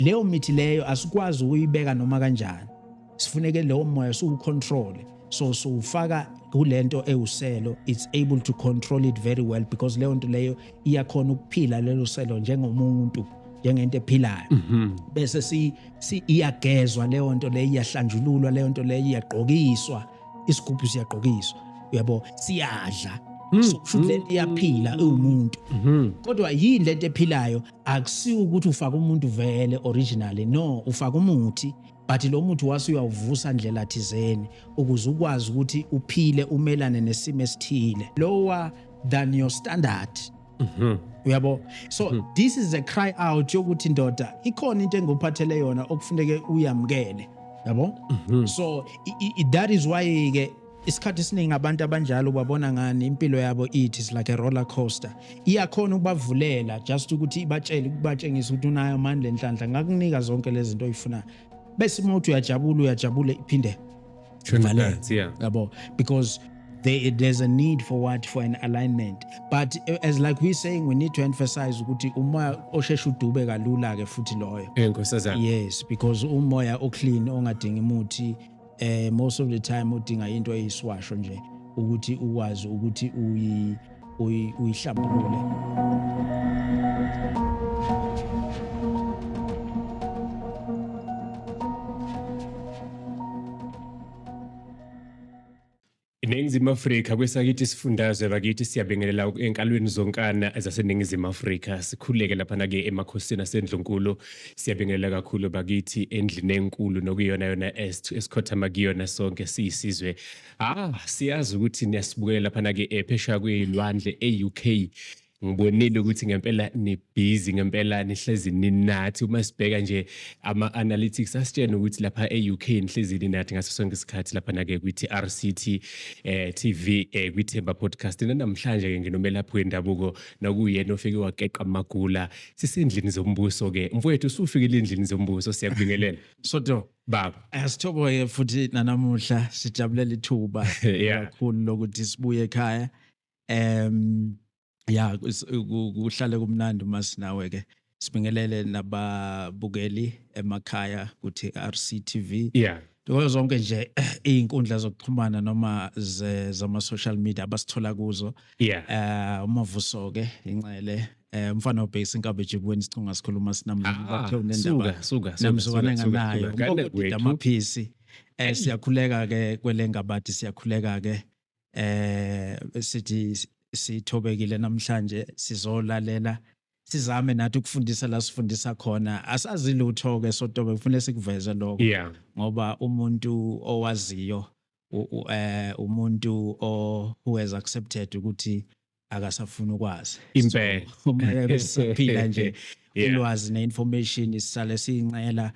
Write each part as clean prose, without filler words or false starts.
Leyo mithi leyo asikwazi ukuyibeka noma kanjani, sifuneke lowo moya siwucontrol. So siwufaka kulento ewuselo, it's able to control it very well, because leyo nto leyo iyakhona ukuphila lelo selo njengomuntu, njengento ephilayo. Bese si iyagezwa leyo nto leyo, iyahlanjululwa leyo nto leyo, iyagqokiswa isigubhu, siyagqokiswa, uyabo, siyadla. So kusho ukuthi lento iyaphila, iwumuntu. Kodwa yini lento ephilayo? Akusiwo ukuthi ufaka umuntu vele originally, no, ufaka umuthi, but lo muthi wase uyawuvusa ndlela thizeni ukuze ukwazi ukuthi uphile, umelane nesimo esithile lower than your standard, uyabo. So this is a cry out yokuthi, ndoda, ikhona into engikuphathele yona okufuneke uyamkele, yabo. So that is why ke isikhathi esiningi abantu abanjalo babona ngani impilo yabo, it is like a roller coaster. Iyakhona ukubavulela just ukuthi ibatshele, ukubatshengisa ukuthi unayo amandla enhlanhla, ngakunika zonke lezi zinto oyifunayo, bese uma uthi uyajabula, uyajabula, iphinde Turn phansi, yeah. Yabo, because there's a need for what? For an alignment. But as like we're saying, we need to emphasize ukuthi umoya osheshe udube kalula ke futhi loyo. Nkosazana. Yes, because umoya oclean ongadingi umuthi, most of the time udinga into eyiswasho nje ukuthi ukwazi ukuthi uyihlambulule. INingizimu Afrika, kwesakithi isifundazwe bakithi, siyabingelela enkalweni zonkana zaseNingizimu Afrika. Sikhuleke laphana-ke emakhosini asendlunkulu. Siyabingelela kakhulu bakithi endlini enkulu nokuyona yona esikhothama kuyona sonke siyisizwe. Siyazi ukuthi niyasibukela laphana-ke phesheya kwey'lwandle e-UK. Ngibonile ukuthi ngempela ni-busy, ngempela nihlezi ninathi. Uma sibheka nje ama-analytics asitshena ukuthi lapha e-UK nihlezi ninathi ngaso sonke isikhathi laphana-ke kwi-TRCT TV, kwi-Themba Podcast. Namhlanje-ke nginomelaphi wendabuko nokuyena ofike wakeqa amagula. Sisendlini zombuso-ke. Mfowethu, usufikile endlini zombuso, siyakubingelela. Soto. Baba. Asithokoye futhi nanamuhla, sijabulela ithuba kakhulu lokuthi sibuye ekhaya. Ya, kuhlale kumnandi uma sinawe ke. Sibingelele nababukeli emakhaya kuthi RCTV. Kuzo zonke nje izinkundla zokuxhumana noma zama social media abasithola kuzo. UMavuso ke inxele, umfana obhekisa inkabe ejibweni, sicunga sikhuluma sinamzulu bathe unendaba. Suka, suka, suka, namzukwane suka, suka, enganayo. Suka. Gane Umkhokhodi kwethu. Amaphisi. Siyakhuleka ke kwelengabadi, siyakhuleka ke, sithi sithobekile namhlanje, sizolalela, sizame nathi ukufundisa la sifundisa khona. Asazi lutho ke sotobe, kufanele sikuveze lokho, ngoba umuntu owaziyo umuntu who has accepted ukuthi akasafuni ukwazi. Impela. So, uma besiphila nje, ulwazi neinformation sisale siyincela,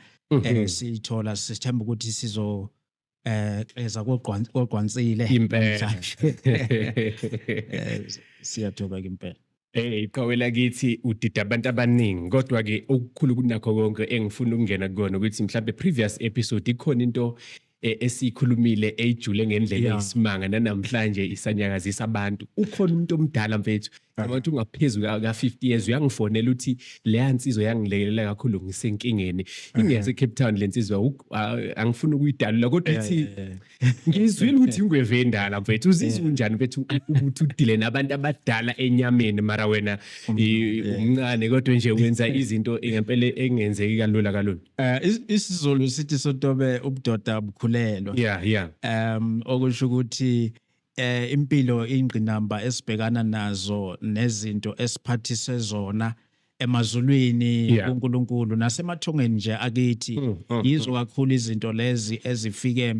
siyithola, sithemba ukuthi sizo xeza kogqwansile namhlanje. Siyathoba impela. Hey, iqhawe lakithi, udida abantu abaningi, kodwa ke okukhulu kunakho konke engifuna ukungena kukona ukuthi mhlambe previous episode ikhona into esiyikhulumile ejule ngendlela eyisimanga, nanamhlanje isanyakazisa abantu. Ukhona umuntu omdala mfethu, abantu ungaphezulu ka 50 years, uyangifonela uthi leya nsizwa yangilekelela kakhulu, ngisenkingeni, ingese Cape Town le nsizwa, angifuni ukuyidalula, kodwa ithi ngizwile ukuthi ingweve endala mfethu. Uzizwa unjani mfethu ukuthi udile nabantu abadala enyameni, mara wena umncane, kodwa nje wenza izinto ngempela engenzeki kalula kalula? IsiZulu sithi sotobe, ubudoda bukhulelwa. Okusho ukuthi impilo, ingqinamba esibhekana nazo nezinto esiphathise zona emazulwini, kuNkulunkulu nasemathongeni nje akithi, yizo kakhulu izinto lezi ezifike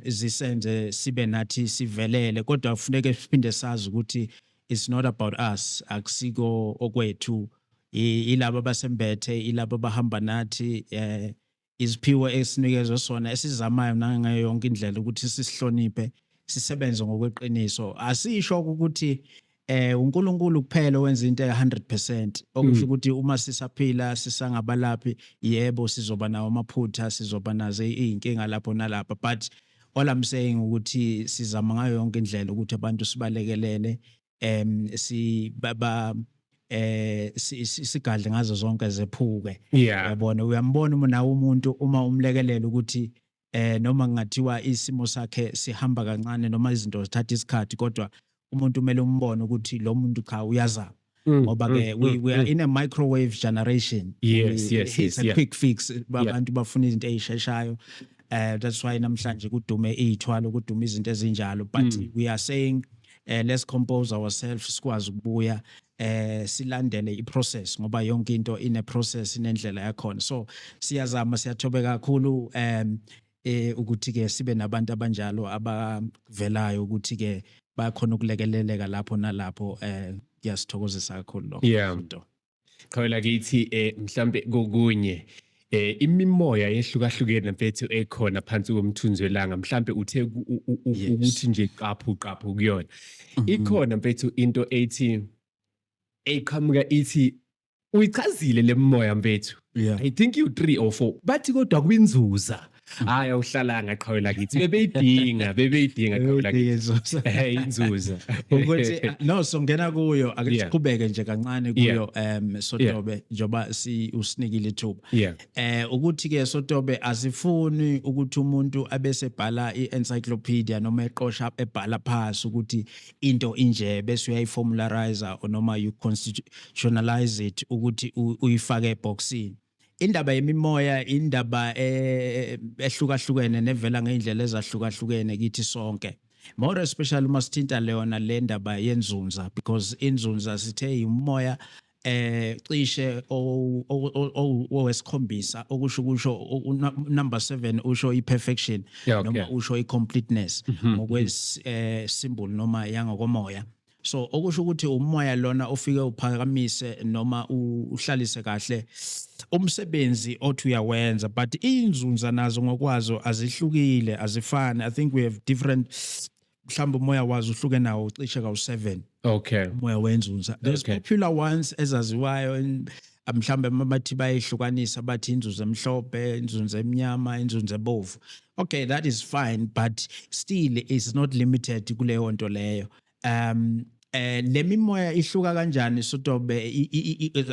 zisenze sibe nathi sivelele. Kodwa kufuneke siphinde sazi ukuthi it's not about us, akusiko okwethu, ilabo abasembethe, ilabo abahamba nathi, iziphiwo esinikezwe sona esizamayo nangayo yonke indlela ukuthi sisihloniphe, sisebenze ngokweqiniso. Asisho ukuthi uNkulunkulu kuphela owenza into e100%, okusho ukuthi uma sisaphila sisangabalaphi, yebo, sizoba nawo amaphutha, sizoba nazo izinkinga lapho nalapha, but all I'm saying ukuthi sizama ngayo yonke indlela ukuthi abantu sibalekelele, si ba Sigadle ngazo zonke zephuke. Uyabona, uyambona uma nawe umuntu uma umlekelela ukuthi noma kungathiwa isimo sakhe sihamba kancane noma izinto zithatha isikhathi, kodwa umuntu kumele umbone ukuthi lo muntu cha uyazama, ngoba ke we are in a microwave generation. It's a quick fix. Abantu bafuna izinto ezisheshayo. That's why namhlanje kudume izithwalo, kudume izinto ezinjalo, but we are saying let's compose ourselves, sikwazi ukubuya silandele iprocess, ngoba yonke into ine process, inendlela yakhona. So siyazama, siyathobeka kakhulu ukuthi ke sibe nabantu abanjalo abavelayo ukuthi ke bayakhona ukulekeleleka lapho nalapho. Kuyasithokozisa kakhulu lokho. Into. Qhawela kithi, mhlambe kokunye imimoya yehlukahlukene mfethu ekhona phansi komthunzi welanga, mhlambe uthe ukuthi nje qaphu qaphu kuyona. Ikhona mfethu into ethi eqhamuka ithi uyichazile lemimoya mfethu. I think you 3 or 4 bathi kodwa kwinzuza. Hayi, awuhlalanga qhawela kithi, bebeyidinga qhawela kithi. Inzuza. Inzuza. Ukuthi no, songena kuyo, ake siqhubeke nje kancane kuyo Sotobe, njoba si usinikile ithuba. Ukuthi ke Sotobe, asifuni ukuthi umuntu abese bhala iencyclopedia noma eqosha ebhala phansi ukuthi into inje, bese uyayiformularize noma you constitutionalize it ukuthi uyifake eboxini. Indaba yemimoya, indaba ehlukahlukene nevela ngeindlela ezahlukahlukene kithi sonke, more especially uma sithinta leyona le ndaba yenzunza, because inzunza sithe umoya cishe owesikhombisa, okusho kusho number 7 usho iperfection noma usho icompleteness ngokwes symbol noma yangokomoya. So okusho ukuthi umoya lona ofike uphakamise noma uhlalise kahle umsebenzi othi uyawenza, but inzunza nazo ngokwazo azihlukile, azifani. I think we have different, mhlawumbe umoya wazo uhluke nawo cishe kawu-7 umoya wenzunza. There's popular ones ezaziwayo mhlawumbe bathi bayihlukanisa, bathi inzuza emhlophe, inzunza emnyama, inzunza ebovu. Okay, that is fine, but still is not limited kuleyo nto leyo. Le mimoya ihluka kanjani Sotobe?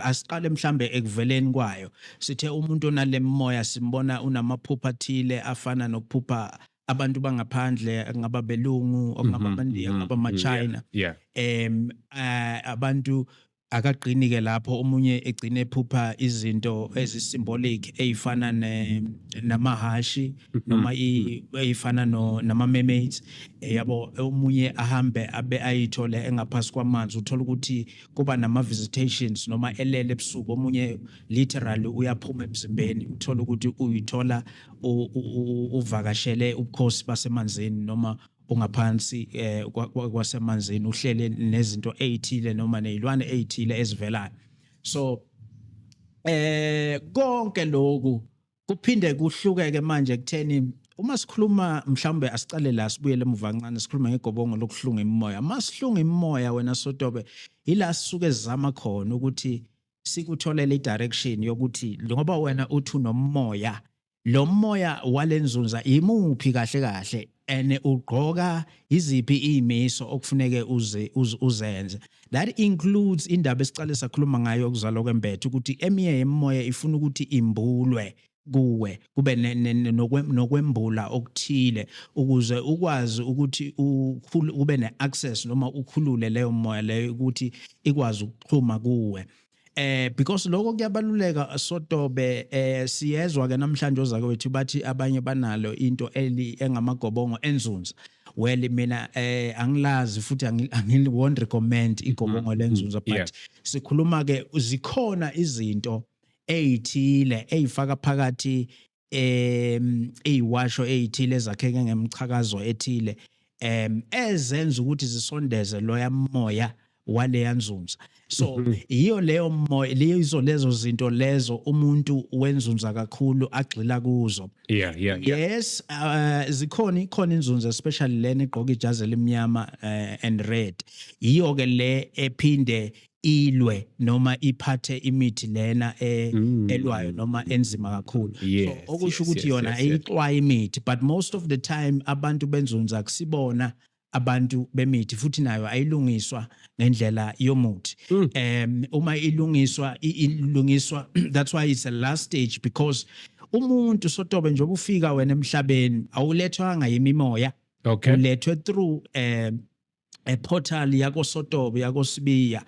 Asiqale mhlambe ekuveleni kwayo. Sithe umuntu onale moya simbona unamaphupha athile afana nokuphupha abantu bangaphandle, ngaba belungu, okungaba amaNdiya, ngaba amaChina. Abantu akagqini ke lapho, omunye egcine ephupha izinto ezisymbolic ezifana namahashi noma ezifana no nama mermaids, yabo. Omunye ahambe abe ayithole engaphasi kwamanzi, uthola ukuthi kuba nama visitations noma elele ebusuku. Omunye literally uyaphuma emzimbeni, uthola ukuthi uyithola uvakashele ubukhosi basemanzini noma ungaphansi kwasemanzini, uhlele nezinto ezithile noma nezilwane ezithile ezivelayo. So konke lokhu kuphinde kuhlukeke manje kutheni uma sikhuluma, mhlawumbe asicale la, sibuyele emuva kancane, sikhuluma ngegobongo lokuhlunga imimoya. Masihlunga imimoya wena Sotobe, ila sisuke sizama khona ukuthi sikutholele i-direction yokuthi ngoba wena uthi unomoya, lo moya walenzunza imuphi kahle kahle, and ugqoka iziphi izimiso okufuneke uze uzenze. That includes indaba esicale sakhuluma ngayo ukuzalwa kwembethe, ukuthi eminye yemimoya ifuna ukuthi imbulwe kuwe, kube nokwembula okuthile ukuze ukwazi ukuthi ube ne-access noma ukhulule leyo moya leyo ukuthi ikwazi ukuxhuma kuwe, because lokho kuyabaluleka Sotobe. Siyezwa ke namhlanje ozakwethu bathi abanye banalo into eli engamagobongo enzunza. Well, mina angilazi futhi angi won't recommend igobongo lenzunza, but sikhuluma ke zikhona izinto ezithile ezifaka phakathi eziwasho ezithile ezakheke ngemchakazo ethile ezenza ukuthi zisondeze loya moya waleya nzunza. So yiyo leyo moya lezo, lezo zinto lezo umuntu wenzunza kakhulu agxila kuzo. Yes, zikhona, ikhona inzunza, especially lena egqoka ijazi elimnyama and red. Yiyo ke le ephinde ilwe noma iphathe imithi lena elwayo noma enzima kakhulu. So okusho ukuthi yona ayixwayi imithi, but most of the time abantu benzunza kusibona. Abantu bemithi futhi nayo ayilungiswa ngendlela yomuthi. Uma ilungiswa, ilungiswa, that's why it's a last stage, because umuntu, Sotobe, njengoba ufika wena emhlabeni, awulethwanga yimimoya. Ulethwe through a portal yakoSotobe, yakoSibiya.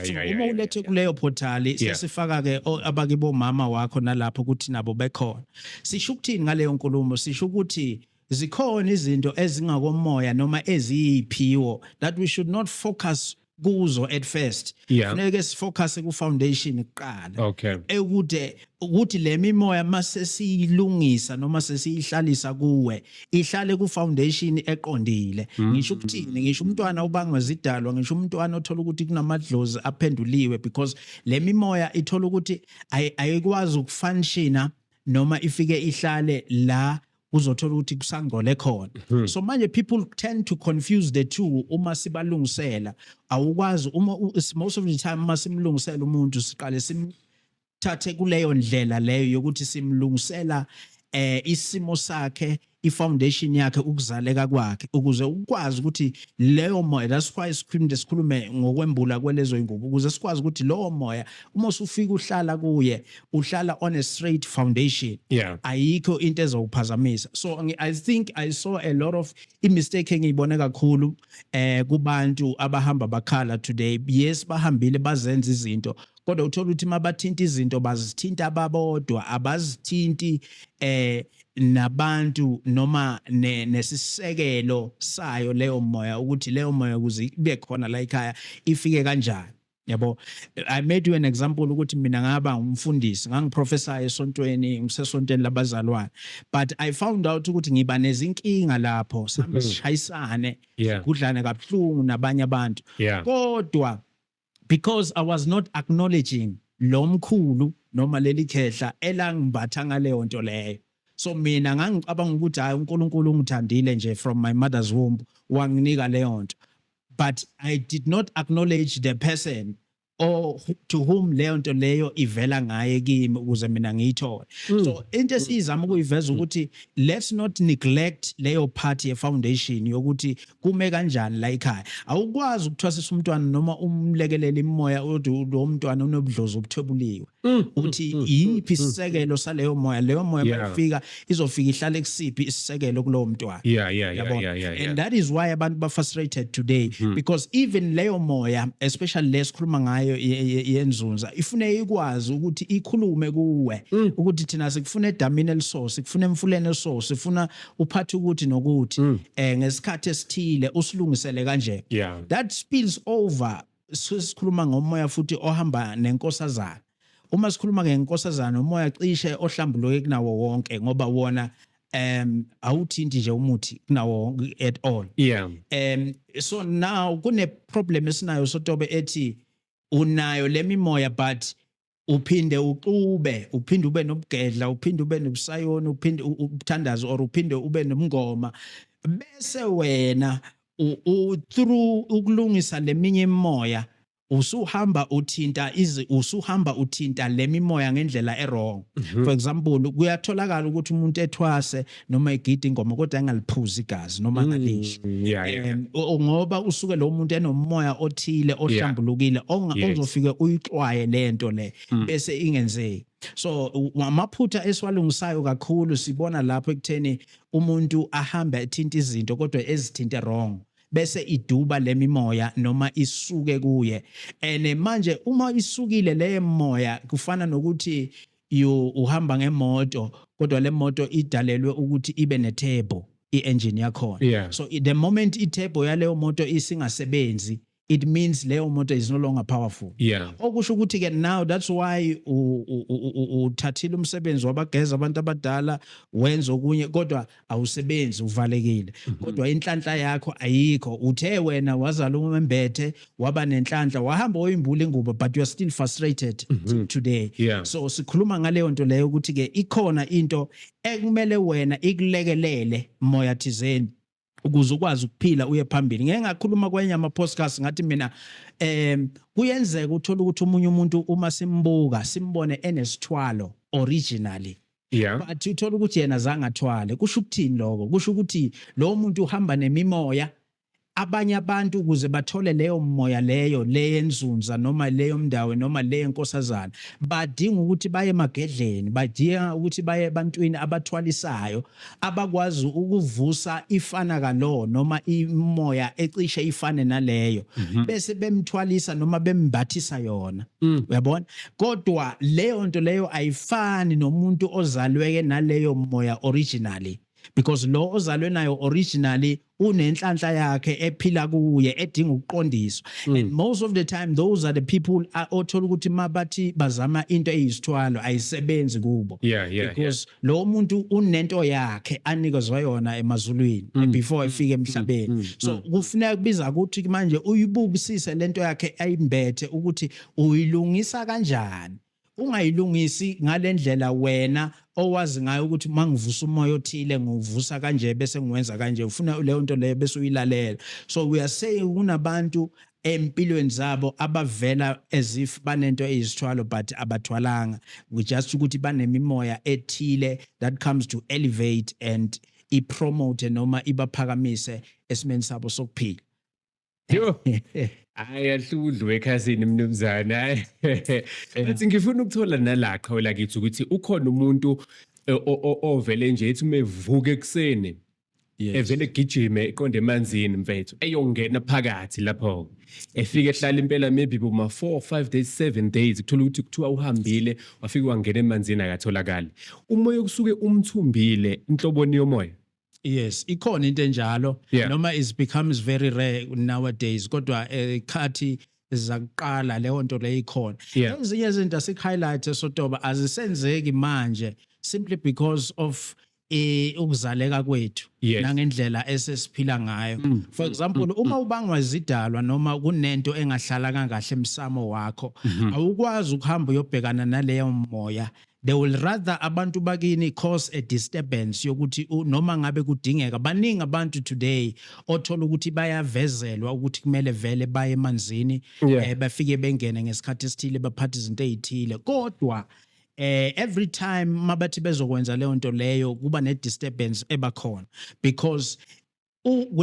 So uma ulethe kuleyo portal, sesifaka ke abakibo mama wakho nalapho ukuthi nabo bekhona. Sisho ukuthini ngaleyo nkulumo? Sisho ukuthi zikhona izinto ezingakomoya noma eziyiphiwo that we should not focus kuzo at first. Funeke sifocus ku foundation kuqala, ekude ukuthi le mimoya mase siyilungisa noma sesiyihlalisa kuwe, ihlale ku foundation eqondile. Ngisho ukuthini? Ngisho umntwana ubangwe zidalwa, ngisho umntwana othola ukuthi kunamadlozi aphenduliwe, because le mimoya ithola ukuthi ayikwazi ukufunctiona noma ifike ihlale la uzothola ukuthi kusangcole khona. So manje people tend to confuse the two. Uma sibalungisela, awukwazi uma most of the time uma simlungisela umuntu, siqale simthathe kuleyo ndlela leyo yokuthi simlungisela isimo sakhe, ifoundation yakhe, ukuzaleka kwakhe, ukuze ukwazi ukuthi leyo moya, that's why sikhulumile, sikhulume ngokwembula kwelezo ingubo, ukuze sikwazi ukuthi lowo moya uma usufika uhlala kuye, uhlala on a straight foundation. Ayikho into ezowuphazamisa. So I think I saw a lot of i-mistake engiyibone kakhulu kubantu abahamba bakhala today. Yes, bahambile bazenza izinto, kodwa uthola ukuthi mabathinta izinto, bazithinta babodwa, abazithinti nabantu noma nesisekelo sayo leyo moya, ukuthi leyo moya ukuze ibe khona la ekhaya ifike kanjani, yabo. I made you an example ukuthi mina ngaba umfundisi, ngangiprofessor esontweni, ngisesontweni labazalwane, but I found out ukuthi ngiba nezinkinga lapho, sihambe sishayisane, kudlane kabuhlungu nabanye abantu, kodwa because I was not acknowledging lo mkhulu noma leli khehla elangimbatha ngaleyo nto leyo. So mina ngangicabanga ukuthi hayi, uNkulunkulu ungithandile nje from my mother's womb, wanginika leyo nto, but I did not acknowledge the person or to whom leyo nto leyo ivela ngaye kimi ukuze mina ngiyithole. So into esiyizama ukuyiveza ukuthi let's not neglect leyo part ye foundation yokuthi kume kanjani la ekhaya. Awukwazi ukuthwasisa umntwana noma umlekelele imoya uthi lo mntwana unobudlozi obuthwebuliwe, uthi yiphi isisekelo saleyo moya, leyo moya mayifika izofika ihlale kusiphi isisekelo kulowo mntwana? Yabona? And that is why abantu ba frustrated today, because even leyo moya, especially lesikhuluma ngayo yenzunza, ifune ikwazi ukuthi ikhulume kuwe ukuthi thina sikufuna edamini eliso, sikufuna emfuleni eliso, sifuna uphathe ukuthi nokuthi ngesikhathi esithile usilungisele kanje. That spills over. Sikhuluma ngomoya futhi ohamba nenkosazana. Uma sikhuluma ngenkosazana, umoya cishe ohlambuluke kunawo wonke, ngoba wona awuthinti nje umuthi kunawo wonke at all. So now kune problem esinayo, Sotobe, ethi unayo lemimoya, but uphinde uxube, uphinde ube nobugedla, uphinde ube nobusayoni, uphinde ubuthandazo or uphinde ube nomngoma, bese wena through ukulungisa leminye imimoya usuhamba uthinta usuhamba uthinta lemimoya ngendlela e-wrong. For example, kuyatholakala ukuthi umuntu ethwase noma egida ingoma kodwa engaliphuzi igazi noma angalidli. Ngoba usuke lo muntu enomoya othile ohlambulukile ozofike uyixwaye lento le bese ingenzeki. So amaphutha esiwalungisayo kakhulu sibona lapho ekutheni umuntu ahambe ethinta izinto kodwa ezithinte wrong, bese iduba lemimoya noma isuke kuye. And manje uma isukile le moya, kufana nokuthi you uhamba ngemoto, kodwa le moto idalelwe ukuthi ibe neturbo, i-engine yakhona. So the moment i-turbo yaleyo moto isingasebenzi, it means leyo moto is no longer powerful. Okusho ukuthi ke now that's why uthathile umsebenzi wabageza abantu abadala, wenza okunye, kodwa awusebenzi, uvalekile, kodwa inhlanhla yakho ayikho. Uthe wena wazala umembethe, waba nenhlanhla, wahamba oyimbula ingubo, but you are still frustrated today. So sikhuluma ngaleyo nto leyo ukuthi ke ikhona into ekumele wena ikulekelele moya thizeni ukuze ukwazi ukuphila uye phambili. Ngeke ngakhuluma kwenye ama podcast, ngathi mina kuyenzeka uthola ukuthi omunye umuntu uma simbuka simbone enesithwalo originally, but uthola ukuthi yena zange athwale. Kusho ukuthini lokho? Kusho ukuthi lo muntu uhamba nemimoya. Abanye abantu ukuze bathole leyo moya leyo leyenzunza noma leyo mndawo noma leyo nkosazana, badinga ukuthi baye emagedleni, badinga ukuthi baye ebantwini abathwalisayo, abakwazi ukuvusa ifana kalo noma imoya ecishe ifane naleyo, bese bemthwalisa noma bembathisa yona, uyabona? Kodwa leyo nto leyo ayifani nomuntu ozalweke naleyo moya originally, because lo ozalwe nayo originally unenhlanhla yakhe ephila kuye edinga ukuqondiswa. And most of the time those are the people othola ukuthi mabathi bazama into eyisithwalo, ayisebenzi kubo, because lo muntu unento yakhe anikezwa yona emazulwini before efike emhlabeni. So kufuneka kubiza ukuthi manje uyibukisise lento yakhe ayimbethe, ukuthi uyilungisa kanjani. Ungayilungisi ngalendlela wena owazi ngayo ukuthi mangivusa umoya othile ngiwuvusa kanje, bese ngiwenza kanje. Ufuna leyo nto leyo bese uyilalela. So we are saying kunabantu empilweni zabo abavela as if banento eyisithwalo, but abathwalanga. We just ukuthi banemimoya ethile that comes to elevate and ipromote noma ibaphakamise esimeni sabo sokuphila. Yo. Hayi, ahludlu ekhasini, mnumzane. Hayi. Bathi ngifuna ukuthola nala qhawe lakithi ukuthi ukhona umuntu ovele nje ethi mevuka ekuseni evele gijime eqonde emanzini, mfethu, eyongena phakathi lapho, efike ehlala impela maybe boma 4 5 days, 7 days, kuthola ukuthi kuthiwa uhambile wafika wangena emanzini, akatholakali. Umoya kusuke umthumbile, inhloboni yomoya? Yes, ikhona into enjalo, noma it becomes very rare nowadays, kodwa ekhathi zakuqala leyo nto leyo ikhona. Ezinye izinto asik-highlight sotoba azisenzeki manje simply because of ukuzaleka kwethu nangendlela esesiphila ngayo. For example, uma ubangwa izidalwa noma kunento engahlala kahle emsamo wakho, awukwazi ukuhamba uyobhekana naleyo moya. They will rather, abantu bakini, cause a disturbance yokuthi noma ngabe kudingeka. Baningi abantu today othola ukuthi bayavezelwa ukuthi kumele vele baye emanzini, bafike bengene ngesikhathi esithile, baphathe izinto ezithile, kodwa every time mabathi bezokwenza leyo nto leyo kuba ne disturbance ebakhona, because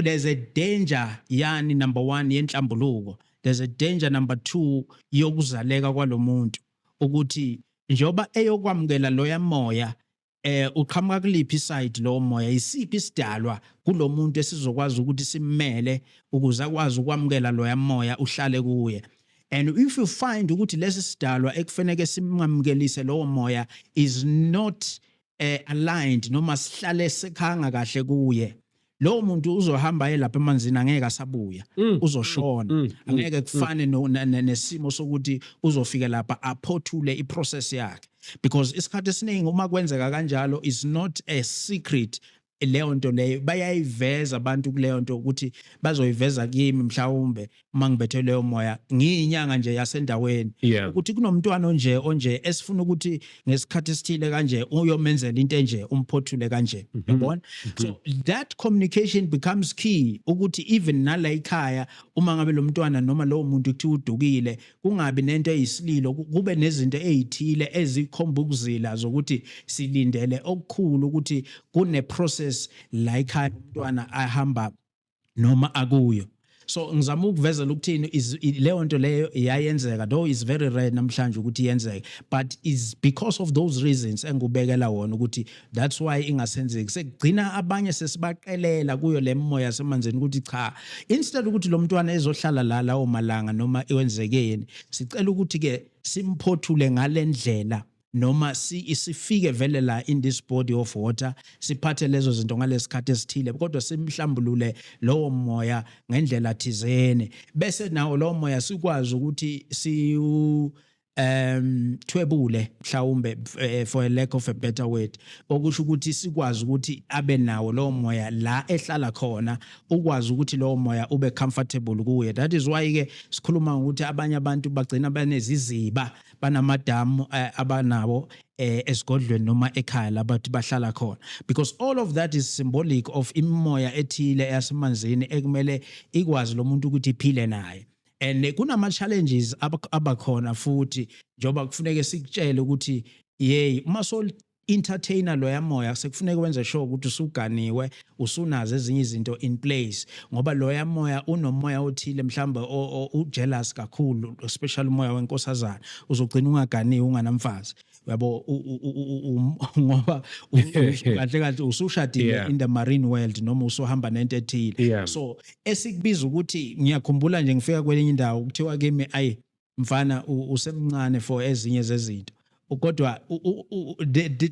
there's a danger yani, number 1, yenhlambuluko. There's a danger, number 2, yokuzaleka kwalomuntu, ukuthi njoba eyokwamukela loya moya, uqhamuka kuliphi side lo moya, isiphi isidalwa kulomuntu esizokwazi ukuthi simmele ukuze akwazi ukwamukela loya moya uhlale kuye. And if you find ukuthi lesi sidalwa ekufanele simamkelise lowo moya is not aligned noma sihlale sekhanga kahle kuye, lowo muntu uzohamba aye lapha emanzini, angeke asabuya, uzoshona. Angeke kufane nesimo sokuthi uzofika lapha aphothule iprocess yakhe, because isikhathi esiningi uma kwenzeka kanjalo is not a secret leyo nto leyo, bayayiveza abantu kuleyo nto ukuthi bazoyiveza kimi mhlawumbe uma ngibethe leyo moya, ngiyinyanga nje yasendaweni, ukuthi kunomntwana onje onje esifuna ukuthi ngesikhathi esithile kanje uyomenzela into enje, umphothule kanje, yabona? So that communication becomes key ukuthi even nala ekhaya, uma ngabe lo mntwana noma lowo muntu kuthiwa udukile, kungabi nento eyisililo, kube nezinto ezithile ezikhomba ukuzila zokuthi silindele okukhulu, ukuthi kune process la ekhaya umntwana ahamba noma akuyo. So ngizama ukuvezela ukuthini is leyo nto leyo iyayenzeka, though is very rare namhlanje ukuthi iyenzeke, but is because of those reasons engubekela wona ukuthi that's why ingasenzeki. Sekugcina abanye sesibaqelela kuyo le moya yasemanzini ukuthi cha, instead ukuthi lo mntwana ezohlala la lawo malanga noma iwenzekeni, sicela ukuthi ke simphothule ngalendlela noma sifike vele la in this body of water, siphathe lezo zinto ngalesikhathi esithile, kodwa simhlambulule lowo moya ngendlela thizeni, bese nawo lowo moya sikwazi ukuthi si thwebule mhlawumbe, for a lack of a better word, okusho ukuthi sikwazi ukuthi abe nawo lowo moya la ehlala khona, ukwazi ukuthi lowo moya ube comfortable kuye. That is why ke sikhuluma ngokuthi abanye abantu bagcina baneziziba, banamadamu abanabo esigodlweni noma ekhaya labathi bahlala khona, because all of that is symbolic of imimoya ethile yasemanzini ekumele ikwazi lo muntu ukuthi iphile naye. And kunama challenges abakhona futhi, njoba kufuneke sikutshele ukuthi yey, uma so Uku-entertaina loya moya sekufuneka wenze sure ukuthi usuganiwe, usunazo ezinye izinto in place, ngoba loya moya unomoya othile mhlawumbe u-jealous kakhulu, especially umoya wenkosazana. Uzogcina ungaganiwe, unganamfazi, yabo, ngoba kahle kahle usushadile in the marine world noma usuhamba nento ethile. So esikubiza ukuthi, ngiyakhumbula nje ngifika kwelinye indawo, kuthiwa kimi, "Ayi mfana, usemncane for ezinye zezinto." Kodwa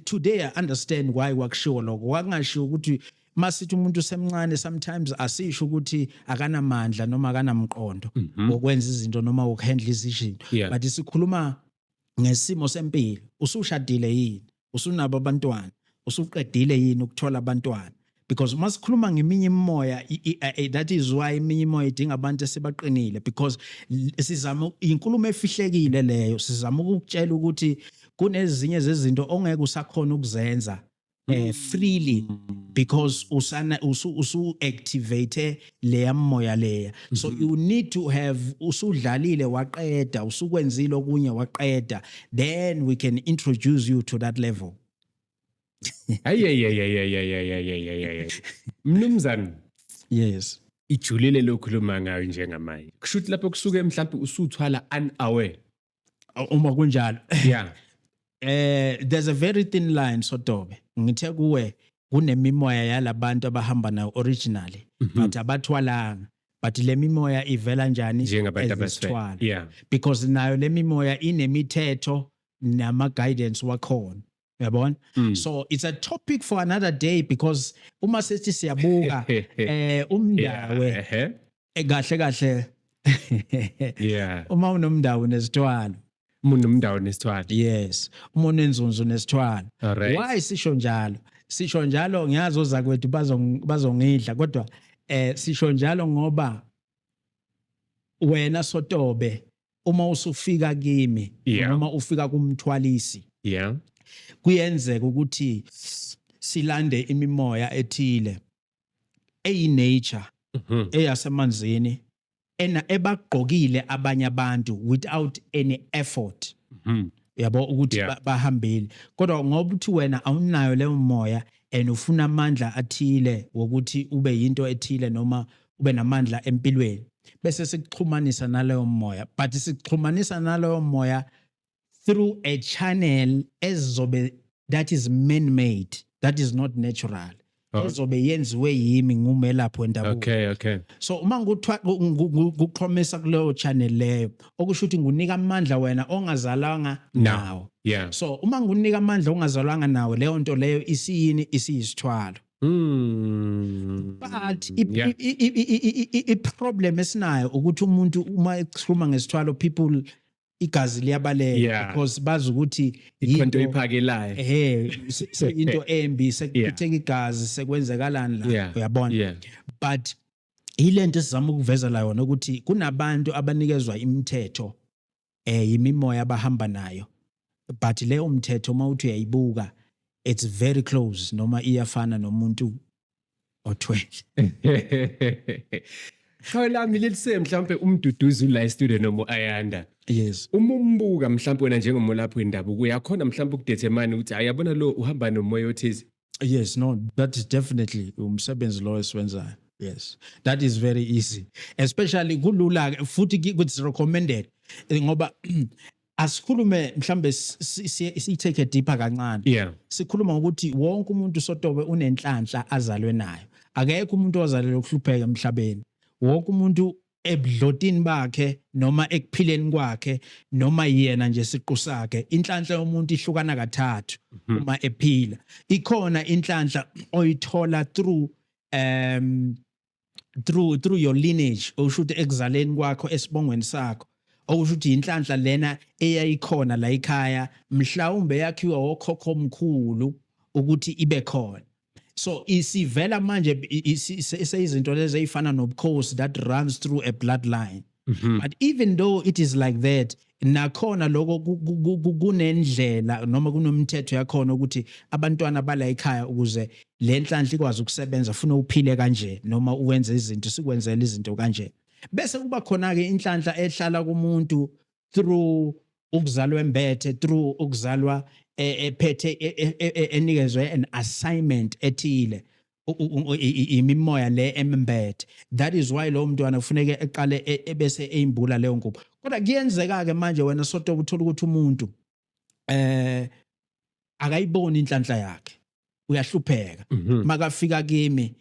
today I understand why kwakushiwo lokho. Kwakungashiwo ukuthi masithi umuntu usemncane, sometimes asisho ukuthi akanamandla noma akanamqondo wokwenza izinto noma wokuhandle izinto, but sikhuluma ngesimo sempilo. Usushadile yini? Usunabo abantwana? Usuqedile yini ukuthola abantwana? Because uma sikhuluma ngeminye imimoya, that is why eminye imoya idinga abantu esebaqinile, because sizama inkulumo efihlekile leyo, sizama ukukutshela ukuthi kunezinye zezinto ongeke usakhona ukuzenza freely because usana usu activate leya moya leya. So you need to have usudlalile waqeda, usukwenzile okunye waqeda, then we can introduce you to that level. Ayi, mnumzane. Yes. Ijulile lokhuluma ngayo njengamanje. Kusho ukuthi lapho kusuke mhlawumbe usuthwala unaware. Uma kunjalo, there's a very thin line, Sotobe. Ngithe kuwe kunemimoya yalabantu abahamba nayo originally, but abathwalanga, but le mimoya ivela njani? Njengabantu As abasithwele. isithwalo. Because nayo le mimoya inemithetho nama guidance wakhona, uyabona? So it's a topic for another day, because uma sethi siyabuka umndawe, kahle kahle, uma unomndawo nesithwalo. Umuntu nomndawo nesithwalo. Yes, uma unenzunzu nesithwalo. Why sisho njalo? Sisho njalo, ngiyazi ozakwethu bazongidla, kodwa sisho njalo ngoba wena Sotobe, uma usufika kimi noma ufika kumthwalisi, kuyenzeka ukuthi silande imimoya ethile eyi-nature, eyasemanzini, ena ebagqokile abanye abantu without any effort, yabo, ukuthi bahambile, kodwa ngoba uthi wena awunayo leyo moya and ufuna amandla athile wokuthi ube yinto ethile noma ube namandla empilweni, bese sikuxhumanisa naleyo moya, but sikuxhumanisa naleyo moya through a channel ezobe that is man made, that is not natural, ezobe yenziwe yimi ngumelaphi wendabuko. So uma nguxhomisa kuleyo channel leyo, okusho ukuthi ngunika amandla wena ongazalwanga No. nawo. So uma ngunika amandla ongazalwanga nawo, leyo nto leyo isiyini? Isiyisithwalo. But i-problem esinayo ukuthi umuntu uma ekhuluma ngesithwalo, people igazi liyabaleka, because bazi ukuthi Ikhonto iphakelayo. Ehe, into embi, sekuchitheka igazi, sekwenzekalani la, uyabona? But ilento esizama ukuveza la yona ukuthi kunabantu abanikezwa imithetho yimimoya abahamba nayo, but leyo mthetho uma uthi uyayibuka, it's very close noma iyafana nomuntu othwele. Qhawe lami, lelise mhlawumbe umduduzi la e-studio noma u-Ayanda. Yes. Uma umbuka mhlawumbe wena njengomolaphi wendabuko, uyakhona mhlawumbe ukudetermine ukuthi ayabona lo uhamba nomoya othize? Yes, no, that is definitely umsebenzi lo esiwenzayo. Yes, that is very easy, especially kulula ke futhi it's recommended. Ngoba asikhulume mhlambe si-take deeper kancane. Sikhuluma ngokuthi wonke umuntu, Sotobe, unenhlanhla azalwe nayo. Akekho umuntu ozalelwe ukuhlupheka emhlabeni. Wonke umuntu ebudlotini bakhe noma ekuphileni kwakhe noma yena nje siqu sakhe, inhlanhla yomuntu ihlukana kathathu uma ephila. Ikhona inhlanhla oyithola through your lineage, okusho ukuthi ekuzaleni kwakho, esibongweni sakho, okusho ukuthi inhlanhla lena eyayikhona la ekhaya, mhlawumbe yakhiwa okhokho omkhulu ukuthi ibe khona. So isivela manje seyizinto lezi ezifana nobukhosi that runs through a bloodline. But even though it is like that, nakhona lokho kunendlela noma kunomthetho yakhona ukuthi abantwana bala ekhaya, ukuze le nhlanhla ikwazi ukusebenza, funa uphile kanje noma uwenze izinto, sikwenzele izinto kanje. Bese kuba khona ke inhlanhla ehlala kumuntu through ukuzalwa embethe, through ukuzalwa. ephethe enikezwe an assignment ethile, imimoya le embethe. That is why lo mntwana kufuneke eqale ebese eyimbula leyo ngubo. Kodwa kuyenzeka ke manje, wena soto, uthola ukuthi umuntu akayiboni inhlanhla yakhe, uyahlupheka. Makafika kimi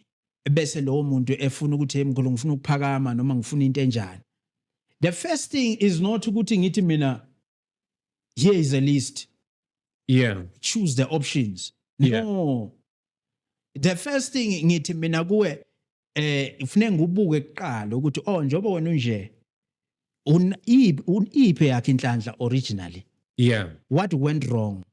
bese lowo muntu efuna ukuthi, "Hey mkhulu, ngifuna ukuphakama," noma "Ngifuna into enjani," the first thing is not ukuthi ngithi mina, "Here is a list, choose the options." No, the first thing ngithi mina kuwe, kufuneka ngibuke kuqala ukuthi, oh, njoba wena unje, iphi yakhe inhlanhla originally? What went wrong?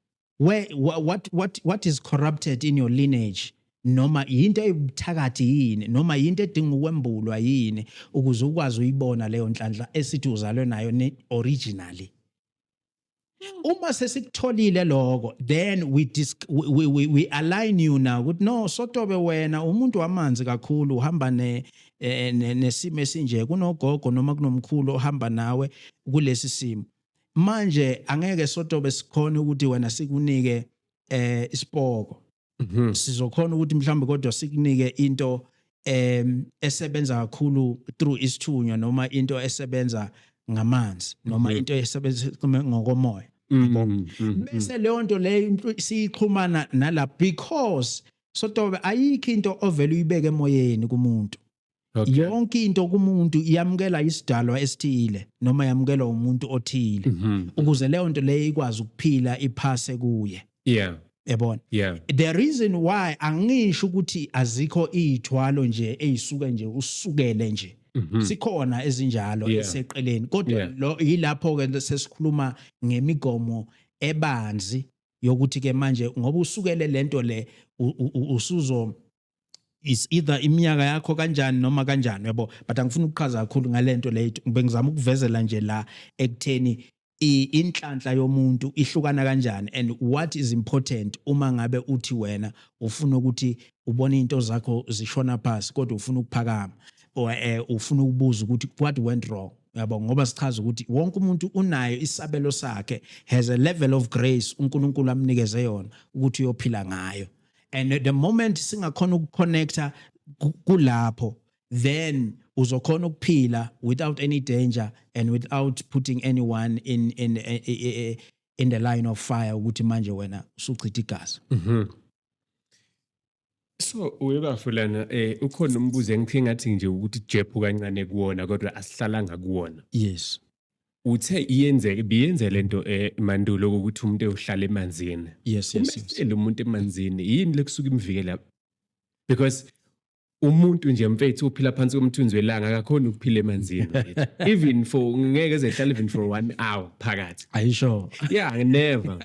Where what is corrupted in your lineage? Noma yinto eyibuthakathi yini, noma yinto edinga ukwembulwa yini, ukuze ukwazi uyibona leyo nhlanhla esithi uzalwe nayo originally? Uma sesikutholile lokho, then we align you now ukuthi, no, Sotobe, wena umuntu wamanzi kakhulu, uhamba nesimo esinje, kunogogo noma kunomkhulu ohamba nawe kulesi simo. Manje angeke, Sotobe, sikhona ukuthi wena sikunike isipoko. Sizokhona ukuthi mhlawumbe kodwa sikunike into esebenza kakhulu through isithunywa, noma into esebenza ngamanzi, noma into esebenza ngokomoya. Bese leyo nto leyo siyixhumana nala, because Sotobe, ayikho into ovela uyibeke emoyeni kumuntu. Yonke into kumuntu iyamukela isidalwa esithile noma yamukelwa umuntu othile ukuze leyo nto leyo ikwazi ukuphila, iphase kuye. Yabona? Yeah. The reason why angisho ukuthi azikho izithwalo nje ezisuke nje usukele nje, sikhona ezinjalo eseqeleni, kodwa lo yilapho ke sesikhuluma ngemigomo ebanzi yokuthi ke manje ngoba usukele lento le, usuzo is either iminyaka yakho kanjani noma kanjani, yabo. But angifuni ukuchaza kakhulu ngalento le, bengizama ukuvezela nje la ekutheni inhlanhla yomuntu ihlukana kanjani and what is important uma ngabe uthi wena ufuna ukuthi ubone into zakho zishona phansi kodwa ufuna ukuphakama, or ufuna ukubuza ukuthi what went wrong, yabo. Ngoba sichaza ukuthi wonke umuntu unayo isabelo sakhe, has a level of grace uNkulunkulu amnikeze yona ukuthi uyophila ngayo, and the moment singakhona ukuconnecta kulapho, then uzokhona ukuphila without any danger and without putting anyone in the line of fire ukuthi manje wena usuchitha igazi. So uyebafulana, ukhona umbuzo engithe ngathi nje ukuthi jephu kancane kuwona, kodwa asihlalanga kuwona. Yes. Uthe iyenzeke, biyenze lento mandulo ukuthi umuntu eyohlala emanzini. Yes. Uma umuntu emanzini, yini lekusuka imvikela? Because umuntu nje, mfethu, uphila phansi komthunzi welanga, akakhona ukuphila emanzini, mfethu. Even for ngeke ezehlala even for one hour phakathi. Are you sure? Yeah, never.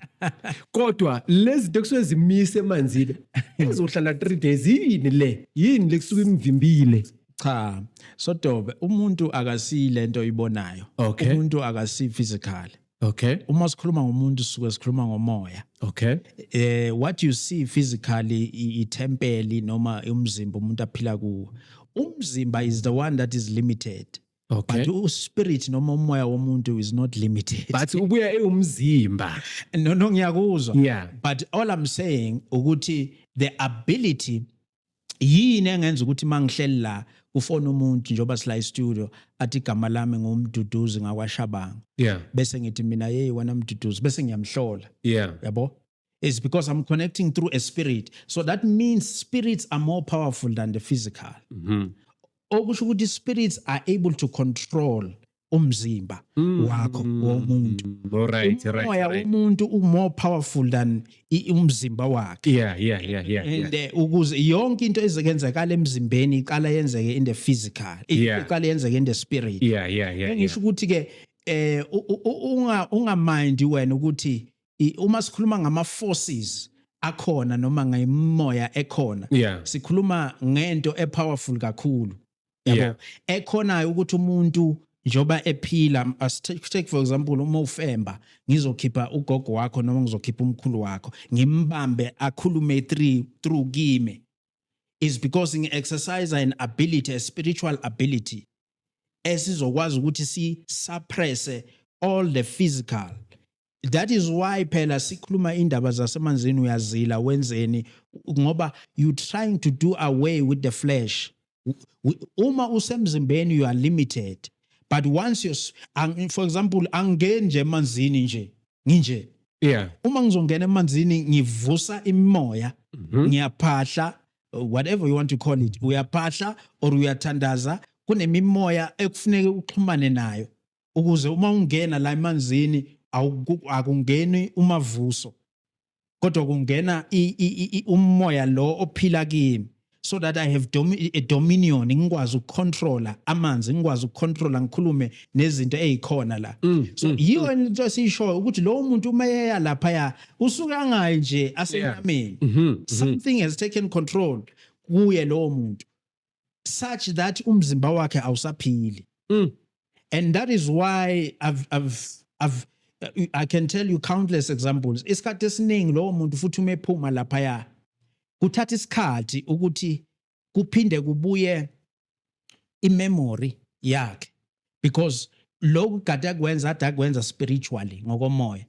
Kodwa lezi zinto kusuke zimise emanzini ezohlala 3 days, yini le, yini lekusuke imvimbile? Cha, Sotobe, umuntu akasile lento oyibonayo. Umuntu akasi physical. Uma sikhuluma ngomuntu, sisuke sikhuluma ngomoya. What you see physically, ithempeli noma umzimba umuntu aphila kuwo, umzimba is the one that is limited, but uspirit noma umoya womuntu is not limited. But ubuya ewumzimba. No, ngiyakuzwa. But all I'm saying ukuthi the ability, yini engenza ukuthi mangihleli la kufona umuntu njengoba sila studio, athi, "Igama lami nguMduduzi ngakwaShabanga," bese ngithi mina, "Hey wena Mduduzi," bese ngiyamhlola, yabo? Is because I'm connecting through a spirit. So that means spirits are more powerful than the physical. Okusho ukuthi spirits are able to control umzimba wakho womuntu. All right, Umoya womuntu u more powerful than umzimba wakhe. And ukuze yonke into ezekenzakala emzimbeni iqala yenzeke in the physical, iqala yenzeke in the spirit. Engisho ukuthi ke unga mind wena ukuthi uma sikhuluma ngama forces akhona noma ngemoya ekhona, sikhuluma ngento epowerful kakhulu, yabo, ekhonayo ukuthi umuntu njoba ephila, as take for example, uma ufemba, ngizokhipha ugogo wakho noma ngizokhipha umkhulu wakho, ngimbambe akhulume through kimi, is because ngi-exercise an ability, a spiritual ability esizokwazi ukuthi si suppress all the physical. That is why phela sikhuluma indaba zasemanzini, uyazila, wenzeni, ngoba you trying to do away with the flesh. Uma usemzimbeni, you are limited, but once you, for example, angeni nje emanzini nje nginje. Uma ngizongena emanzini, ngivusa imimoya, ngiyaphahla, whatever you want to call it, uyaphahla or uyathandaza, kunemimoya ekufuneka uxhumane nayo ukuze uma ungena la emanzini akungeni umavuso, kodwa kungena umoya lo ophila kimi, so that I have a dominion, ngikwazi ukucontrola amanzi, ngikwazi ukucontrola, ngikhulume nezinto ezikhona la. So yiyo into esiyishoyo ukuthi lowo muntu uma eya laphaya usuke angayi nje asenyameni. Something has taken control kuye lowo muntu such that umzimba wakhe awusaphili. And that is why I can tell you countless examples. Isikhathi esiningi lowo muntu futhi uma ephuma laphaya, kuthatha isikhathi ukuthi kuphinde kubuye imemory yakhe, because lokhu kade akwenza, ade akwenza spiritually, ngokomoya.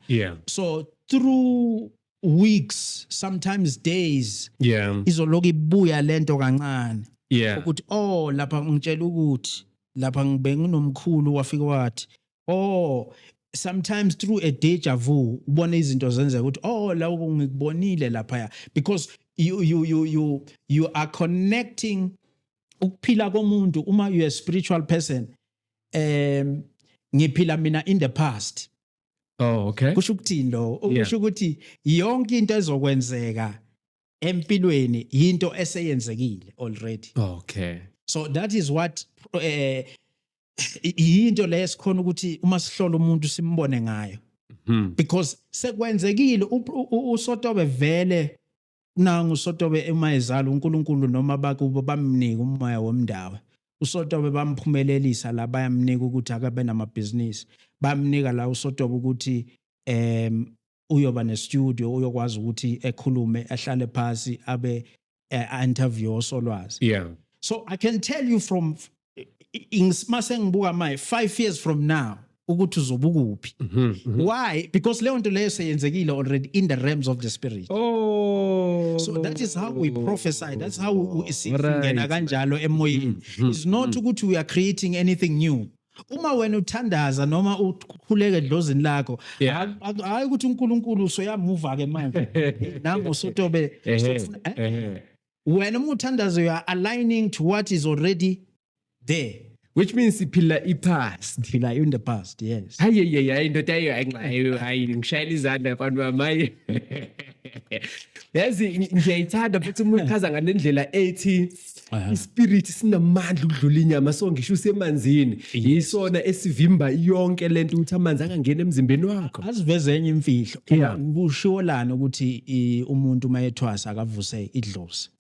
So through weeks, sometimes days, izoloku ibuya lento kancane ukuthi, "Oh, lapha ngitshela ukuthi lapha ngibe nginomkhulu wafika wathi." Oh, sometimes through a deja vu ubona izinto zenzeka ukuthi, "Oh, la ngikubonile lapha," because you are connecting ukuphila komuntu. Uma you are a spiritual person, ngiphila mina in the past. Oh, okay. Kusho ukuthini lo? Kusho ukuthi yonke into ezokwenzeka empilweni yinto eseyenzekile already. So that is what yinto le esikhona ukuthi uma sihlola umuntu simbone ngayo, because sekwenzekile. USotobe vele nangu uSotobe uma ezala, uNkulunkulu noma bakubo bamnika umoya womndawo. USotobe bamphumelelisa la, bayamnika ukuthi akabe namabhizinisi, bamnika la uSotobe ukuthi uyoba nestudio, uyokwazi ukuthi ekhulume, ahlale phasi, abe interview osolwazi. So I can tell you from mase ngibuka manje 5 years from now ukuthi uzobukuphi. Why? Because leyo nto leyo seyenzekile already in the realms of the spirit. So that is how we prophesy, that's how we singena kanjalo emoyeni. It's not ukuthi we are creating anything new. Uma wena uthandaza noma ukhuleke edlozini lakho, hayi ukuthi uNkulunkulu usoyamuva ke manje, nangu Sotobe sofuna. Wena uma uthandaza, you are aligning to what is already there. Which means siphila i-past. Phila in the past, yes. Hayi hayi hayi, ndoda, hayi hayi hayi, ngishayela izandla, mfana wami, hayi. Yazi ngiyayithanda futhi uma uchaza ngale ndlela ethi ispirit sinamandla ukudlula inyama, so ngisho usemanzini yisona esivimba yonke lento ukuthi amanzi angangena emzimbeni wakho. Asiveze enye imfihlo. Kushiwo lana ukuthi umuntu uma ethwasa akavuse idlozi,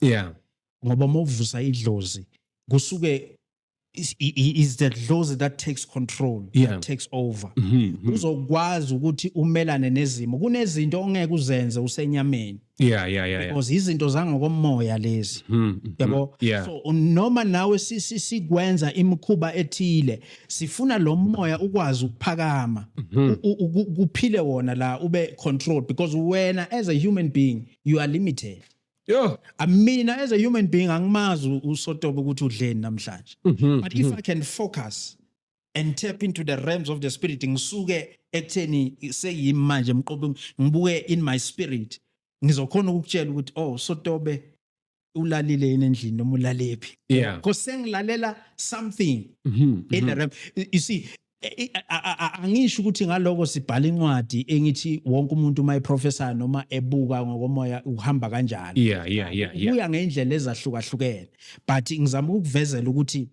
ngoba uma uvusa idlozi kusuke is the dlozi that takes control, that takes over. Uzokwazi ukuthi umelane nezimo. Kunezinto ongeke uzenze usenyameni because izinto zangokomoya lezi, yabo. So noma nawe sikwenza imikhuba ethile, sifuna lo moya ukwazi ukuphakama, kuphile wona la, ube control, because wena as a human being you are limited. Yo. Mina as a human being angimazi uSotobe ukuthi udleni namhlanje, but if I can focus and tap into the realms of the spirit, ngisuke ekutheni seyimi manje mqobo, ngibuke in my spirit, ngizokhona ukukutshela ukuthi, "Oh, Sotobe ulalile yini endlini noma ulalephi?" Because sengilalela something in the realm, you see. Angisho ukuthi ngaloko sibhala incwadi engithi wonke umuntu uma eprophesy noma ebuka ngokomoya uhamba kanjalo. Kuya ngendlela ezahlukahlukene, but ngizama ukukuvezela ukuthi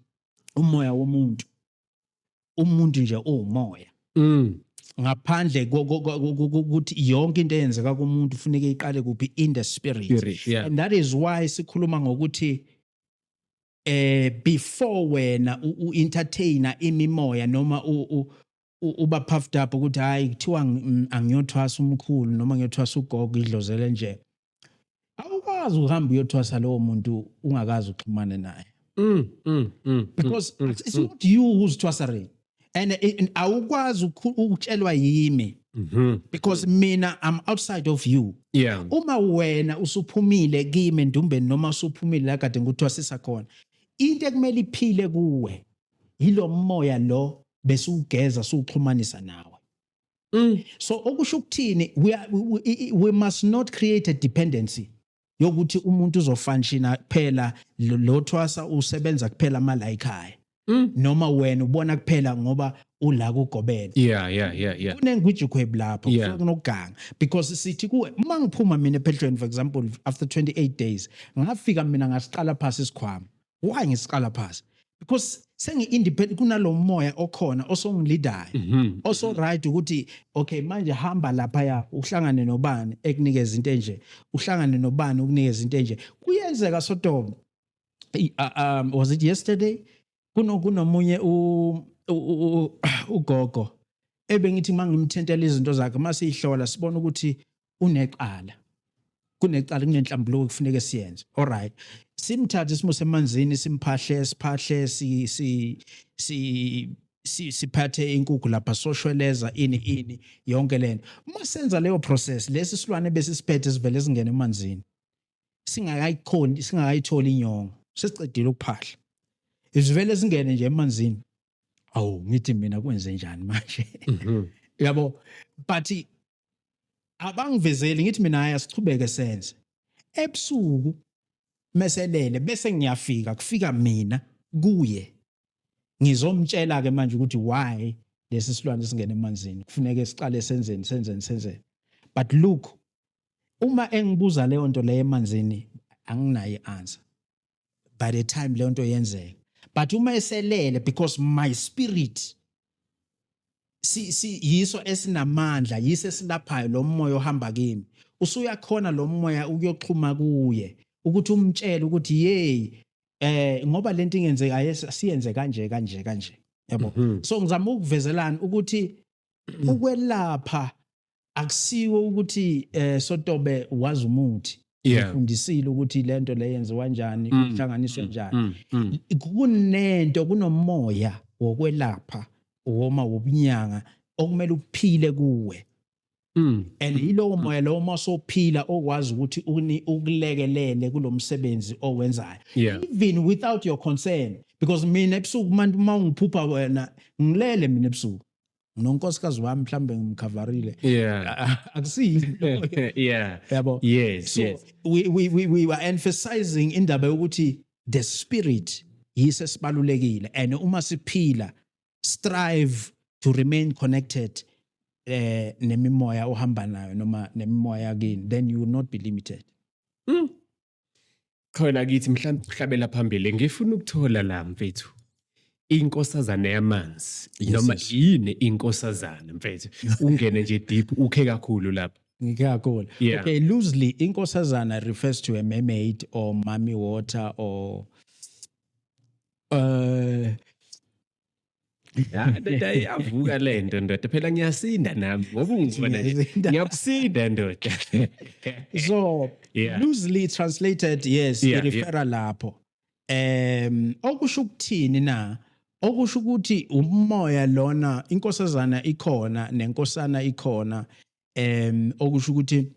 umoya womuntu, umuntu nje uwumoya, ngaphandle ukuthi yonke into eyenzeka kumuntu kufuneka iqale kuphi? In the spirit. Spirit, yeah. And that is why sikhuluma ngokuthi before wena u-entertainer imimoya noma uba puffed up ukuthi, "Hayi, kuthiwa angiyothwasa umkhulu noma ngiyothwasa ugogo, idlozele nje," awukwazi uhamba uyothwasa lowo muntu ungakazi uxhumane naye, because it's not you who's thwasaring, and awukwazi ukutshelwa yimi. Because mina, I'm outside of you. Uma wena usuphumile kimi endumbeni noma usuphumile la kade ngikuthwasisa khona, into ekumele iphile kuwe yilo moya lo bese ugeza suxhumanisa nawe. So okusho ukuthini, we must not create a dependency yokuthi umuntu uzofunctiona kuphela lo thwasa usebenza kuphela mala ekhaya noma wena ubona kuphela ngoba ula kugobela. Kunengwijikhwebu lapho. Kunokuganga because sithi kuwe uma ngiphuma mina ephehlweni, for example, after 28 days ngafika mina ngasiqala phasi isikhwama. Why ngisiqala phasi? Because sengi-independent kunalo moya okhona osongilidayo, oso right ukuthi okay, manje hamba laphaya uhlangane nobani ekunikeza into enje, uhlangane nobani ukunikeza into enje. Kuyenzeka sotobo, was it yesterday, kunomunye ugogo ebengithi mangimthentela izinto zakhe, masihlola sibona ukuthi unecala, kunecala, kunenhlambuluko kufuneka siyenze. Alright, simthathe simuse emanzini, simphahle, siphahle, si si si siphathe inkukhu lapha, soshweleza, ini ini, yonke lento. Uma senza leyo process, lesi silwane bese siphethe sivele singene emanzini singakayikhoni, singakayitholi inyongo, sesicedile ukuphahla, isivele singene nje emanzini. Awu, ngithi mina kwenze njani manje? Yabo, but abangivezeli. Ngithi mina hayi, asichubeke senze. Ebusuku meselele bese ngiyafika, kufika mina kuye, ngizomtshela ke manje ukuthi why lesi silwane singene emanzini, kufuneke siqale senzeni, senzeni, senzeni. But look, uma engibuza leyo nto leyo emanzini, anginayo i-answer by the time leyo nto yenzeka. But uma eselele, because my spirit si yiso esinamandla, yiso esilaphayo, lo moya ohamba kimi usuyakhona lo moya ukuyoxhuma kuye ukuthi umtshele ukuthi hey, ngoba lento ingenzeka, siyenze kanje kanje kanje, yabo. So ngizama ukuvezelana ukuthi ukwelapha akusiwo ukuthi sotobe wazi umuthi, ufundisile ukuthi lento le yenziwa kanjani, ihlanganiswe kanjani. Kunento, kunomoya wokwelapha woma wobunyanga okumele uphile kuwe and yilowo moya lowo masophila okwazi ukuthi ukulekelele kulomsebenzi owenzayo even without your concern, because mina ebusuku manje uma ungiphupha wena, ngilele mina ebusuku nonkosikazi wami, mhlambe ngimkhavarile. Akusiyi, yabo. So we were emphasizing indaba yokuthi the spirit yise sibalulekile and uma siphila, strive to remain connected nemimoya ohamba nayo noma nemimoya kini, then you will not be limited. Khona kithi mhlawumbe kuhlabela phambili, ngifuna ukuthola la mfethu, inkosazana yamanzi noma yini inkosazana mfethu? Ungene nje deep, ukhe kakhulu lapha. Ngikakhulu. Okay, loosely, inkosazana refers to a mermaid or mommy water or Ya ndoda, iyavuka lento ndoda, phela ngiyasinda nami ngoba ungibona nje. Ngiyasinda. Ngiyakusinda ndoda. So loosely translated, yes, irefera lapho. Okusho ukuthini na? Okusho ukuthi umoya lona, inkosazana ikhona nenkosana ikhona. Okusho ukuthi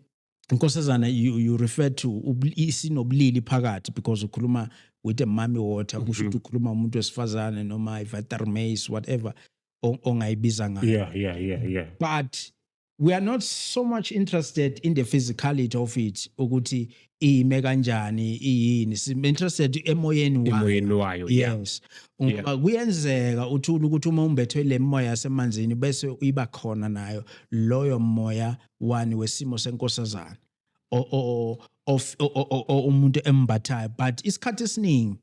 inkosazana, you refer to isinobulili phakathi because ukhuluma with a mommy water, kusho ukuthi ukhuluma umuntu wesifazane noma i-watermaid, whatever ongayibiza ngayo. But we are not so much interested in the physicality of it, ukuthi ime kanjani, iyini. Si interested emoyeni wayo. Emoyeni wayo, yeah. Yes, ngoba kuyenzeka uthule ukuthi uma umbethwe le moya yasemanzini bese iba khona nayo loyo moya wani wesimo senkosazana o- of umuntu embathayo. But isikhathi esiningi,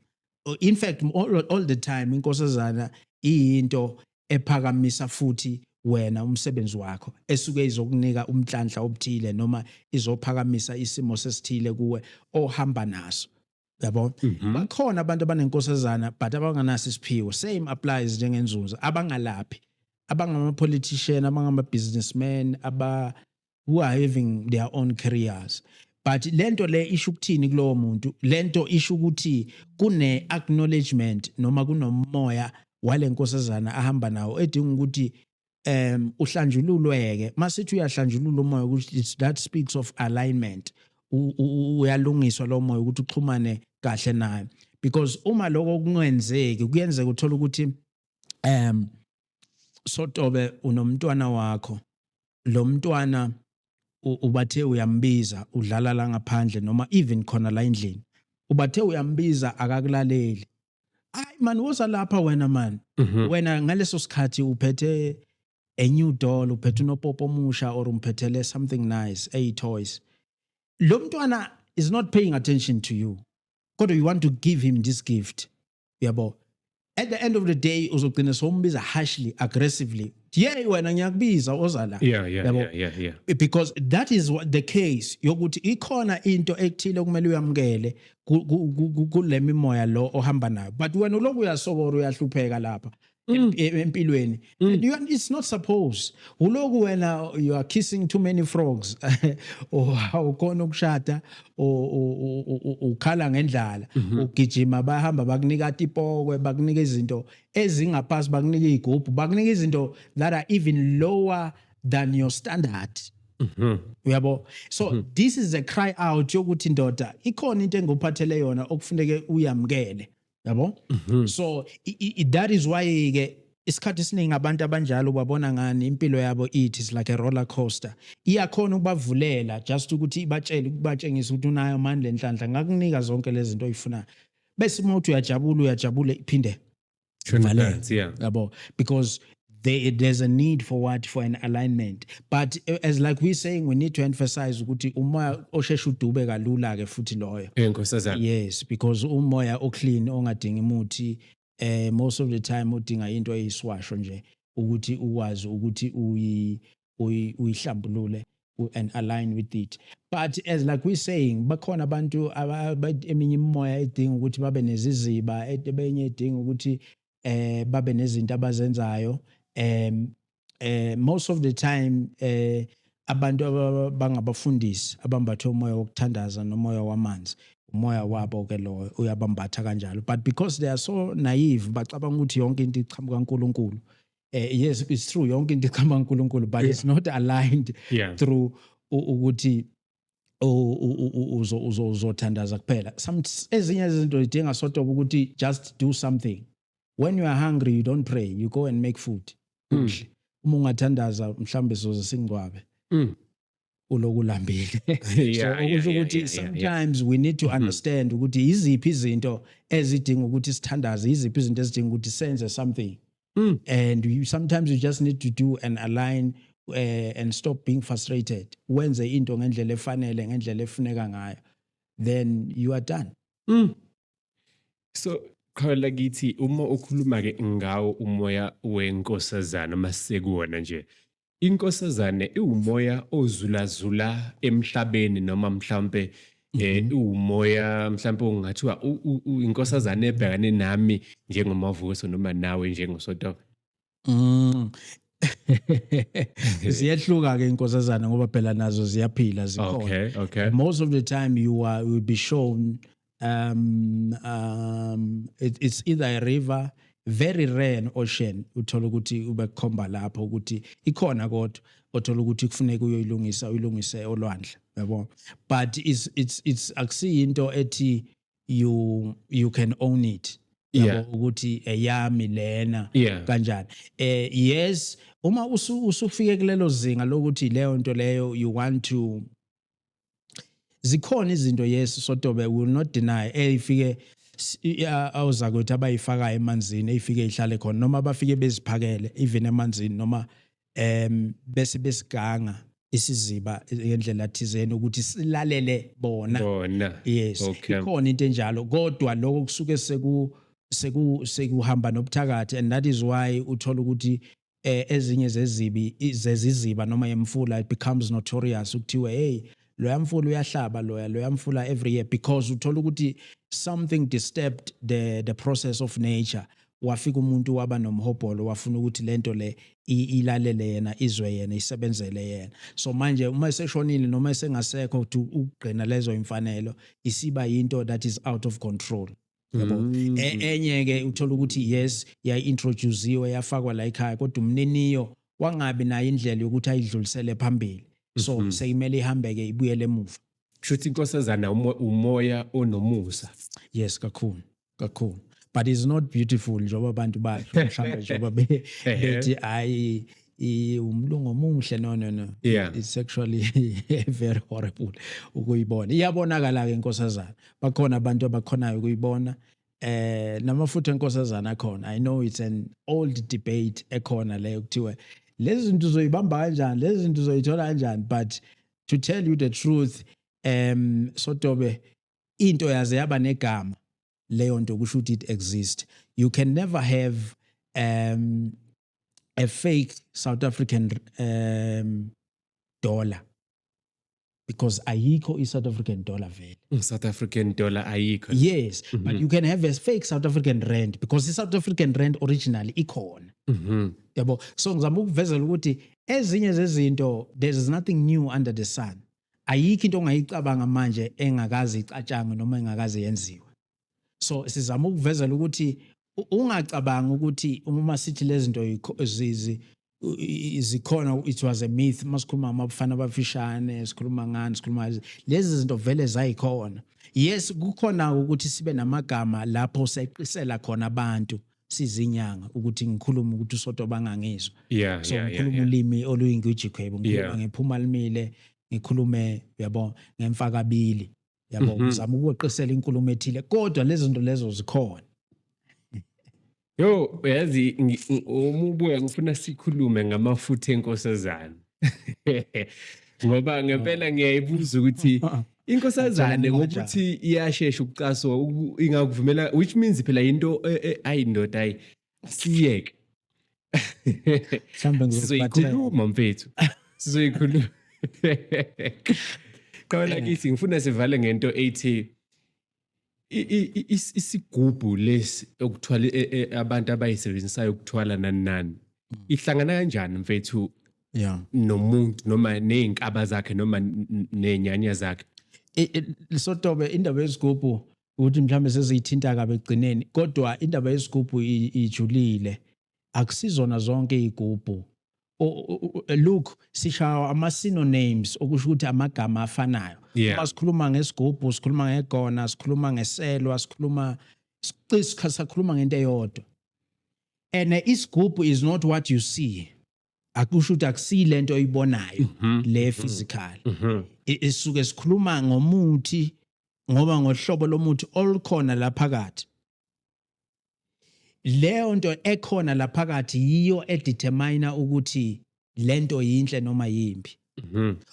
in fact all the time, inkosazana iyinto ephakamisa futhi wena umsebenzi wakho, esuke izokunika umhlanhla obuthile noma izophakamisa isimo sesithile kuwe ohamba naso, yabo. Bakhona abantu abanenkosazana but abanganaso isiphiwo. Same applies njengenzunza, abangalaphi, abangama-politician, abangama-businessmen, aba who are having their own careers. But lento le isho ukuthini kulowo muntu? Lento isho ukuthi kune acknowledgement noma kunomoya wale nkosazana ahamba nawo edinga ukuthi Uhlanjululweke. Masithi uyahlanjulula umoya, ukuthi that speaks of alignment. Uyalungiswa lo moya ukuthi uxhumane kahle naye, because uma lokho kungenzeki, kuyenzeka uthola ukuthi sotobe unomntwana wakho, lo mntwana ubathe uyambiza, udlala la ngaphandle noma even khona la endlini, ubathe uyambiza, akakulaleli. "Hayi man, woza lapha wena man." Wena ngaleso sikhathi uphethe a new doll, uphethe unopopo omusha or umphethele something nice, a toys. Lo mntwana is not paying attention to you, kodwa you want to give him this gift, yabo. At the end of the day uzogcina sowumbiza harshly, aggressively, "Yey wena, ngiyakubiza, oza la." Yabo. Because that is what the case yokuthi ikhona into ekuthile okumele uyamukele kule mimoya lo ohamba nayo, but wena uloku uyasokora, uyahlupheka lapha empilweni and it's not supposed. Uloku wena you are kissing too many frogs or awukhona ukushada or ukhala ngendlala, ugijima, bahamba bakunika tipokwe, bakunika izinto ezingaphasi, bakunika izigubhu, bakunika izinto that are even lower than your standard, uyabo. So this is a cry out yokuthi, ndoda, ikhona into enguphathele yona okufuneke uyamkele, yabo. So that is why ke isikhathi esiningi abantu abanjalo babona ngani impilo yabo, it is like a roller coaster. Iyakhona ukubavulela just ukuthi ibatshele, ukubatshengisa ukuthi unayo amandla enhlanhla, ngakunika zonke lezi zinto oyifunayo, bese uma uthi uyajabula, uyajabula, iphinde Turn valele. Phansi, yeah. Yabo, because there's a need for what? For an alignment. But as like we're saying, we need to emphasize ukuthi umoya osheshe udube kalula ke futhi loyo. Nkosazana. Yes, because umoya oclean ongadingi umuthi, most of the time udinga into eyiswasho nje ukuthi ukwazi ukuthi uyihlambulule and align with it. But as like we saying, bakhona abantu eminye imimoya edinga ukuthi babe neziziba, ebenye edinga ukuthi babe nezinto abazenzayo. Most of the time abantu bangabafundisi abambathe umoya wokuthandaza nomoya wamanzi, umoya wabo ke lo uyabambatha kanjalo, but because they are so naive, bacabanga ukuthi yonke into iqhamuka kaNkuluNkulu. Yes, it's true, yonke into iqhamuka kaNkuluNkulu, but it's not aligned through ukuthi uzothandaza kuphela. Some ezinye izinto zidinga sort of ukuthi just do something. When you are hungry, you don't pray, you go and make food, udle. Uma ungathandaza, mhlambe soze singcwabe uloku ulambile. So okusho ukuthi sometimes we need to understand ukuthi iziphi izinto ezidinga ukuthi sithandaze, iziphi izinto ezidinga ukuthi senze something. And sometimes you just need to do and align and stop being frustrated, wenze into ngendlela efanele, ngendlela efuneka ngayo, then you are done. So qhawela kithi, uma ukhuluma ke ngawo umoya wenkosazana, masekuwona nje, inkosazane iwumoya ozulazula emhlabeni noma mhlambe iwumoya mhlambe ungathiwa inkosazane ebhekane nami njengoMavuso noma nawe njengoSoto? Ziyehluka ke inkosazana, ngoba phela nazo ziyaphila, zikhona. Most of the time you are will be shown it's either a river, very rare an ocean. Uthola ukuthi ube khomba lapho ukuthi ikhona, kodwa othola ukuthi kufuneka uyoyilungisa, uyilungise olwandle, yabo. But it's akusiyinto ethi you can own it, yabo, ukuthi eyami lena kanjani. Yes, uma usufike kulelo zinga lokuthi leyo nto leyo you want to, zikhona izinto, yes, sotobe, will not deny, eyifike awuzakwethu abayifakayo emanzini, eyifike ihlale khona noma bafike beziphakele even emanzini, noma bese besiganga isiziba ngendlela thizeni ukuthi silalele bona. Bona. Yes. Ikhona into enjalo, kodwa lokho kusuke seku sekuhamba nobuthakathi, and that is why uthola ukuthi ezinye zezibi zeziziba noma yemfula, it becomes notorious, ukuthiwe, "Hey, loya mfula uyahlaba, loya mfula," every year, because uthola ukuthi something disturbed the process of nature. Wafika umuntu waba nomhobholo, wafuna ukuthi lento le ilalele yena, izwe yena, isebenzele yena. So manje uma eseshonile noma esengasekho to ukugcina lezo imfanelo, isiba yinto that is out of control, yabo. Enye ke uthola ukuthi yes, yayi-introduciwe, yafakwa la ekhaya, kodwa umniniyo Wangabi nayo indlela yokuthi ayidlulisele phambili, so sekumele ihambe-ke ibuyele emuva. Kusho ukuthi inkosazana umoya onomusa. Yes, kakhulu kakhulu, but it's not beautiful njengoba abantu basho, mhlawumbe njengoba bethi hayi, umlungu omuhle. No, no, no. It's actually very horrible ukuyibona. Iyabonakala ke inkosazana, bakhona abantu abakhonayo ukuyibona, namafutha enkosazana akhona. I know it's an old debate ekhona leyo, kuthiwe lezi zinto uzoyibamba kanjani, lezi zinto uzoyithola kanjani, but to tell you the truth, Sotobe, into yaze yaba negama leyo nto, kusho ukuthi it exist. You can never have a fake South African dollar because ayikho i-South African dollar vele. South African dollar ayikho. Yes, but you can have a fake South African rand because i-South African rand originally ikhona. Yabo, so ngizama ukuvezela ukuthi ezinye zezinto, there is nothing new under the sun. Ayikho into ongayicabanga manje engakaze icatshangwe noma engakaze yenziwe. So sizama ukuvezela ukuthi ungacabanga ukuthi uma sithi lezi zinto zikhona, it was a myth. Masikhuluma ngamabafana abafishane, sikhuluma ngani, sikhuluma lezi zinto vele zayikhona. Yes, kukhona ukuthi sibe namagama lapho seqisela khona abantu sizinyanga, ukuthi ngikhulume ukuthi uSoto bangangizwa. So ngikhuluma ulimi oluyingwijikhwebu, ngikhuluma ngephuma limile, ngikhulume, uyabo, ngemfakabili, yabo. Ngizama ukweqisela inkulumo ethile, kodwa lezi zinto lezo zikhona. Yo, yazi, uma ubuya ngifuna sikhulume ngamafutha enkosazana. Ngoba ngempela ngiyayibuza ukuthi inkosazane, ngokuthi iyashesha ukucaswa, ingakuvumela, which means phela into ayindoda, ayi siyeke. Mhlawumbe ngizokuphathela. Sizoyikhuluma, mfethu. Sizoyikhuluma. Qala kithi ngifuna sivale ngento ethi isigubhu lesi okuthwala abantu abayisebenzisayo ukuthwala nani nani, ihlangana kanjani, mfethu, nomuntu noma nezinkaba zakhe noma nezinyanya zakhe? Sotobe, indaba yesigubhu, ukuthi mhlawumbe seziyithinta kabi ekugcineni, kodwa indaba yesigubhu ijulile. Akusizona zonke izigubhu. Look, sishawa ama-synonyms, okusho ukuthi amagama afanayo. Uma sikhuluma ngesigubhu, sikhuluma ngegona, sikhuluma ngeselwa, sikhuluma sakhuluma ngento eyodwa, and isigubhu is not what you see. Akusho ukuthi akusile nto oyibonayo le physical. Isuke sikhuluma ngomuthi, ngoba ngohlobo lomuthi olukhona la phakathi, leyo nto ekhona la phakathi yiyo edetermine ukuthi lento yinhle noma yimbi.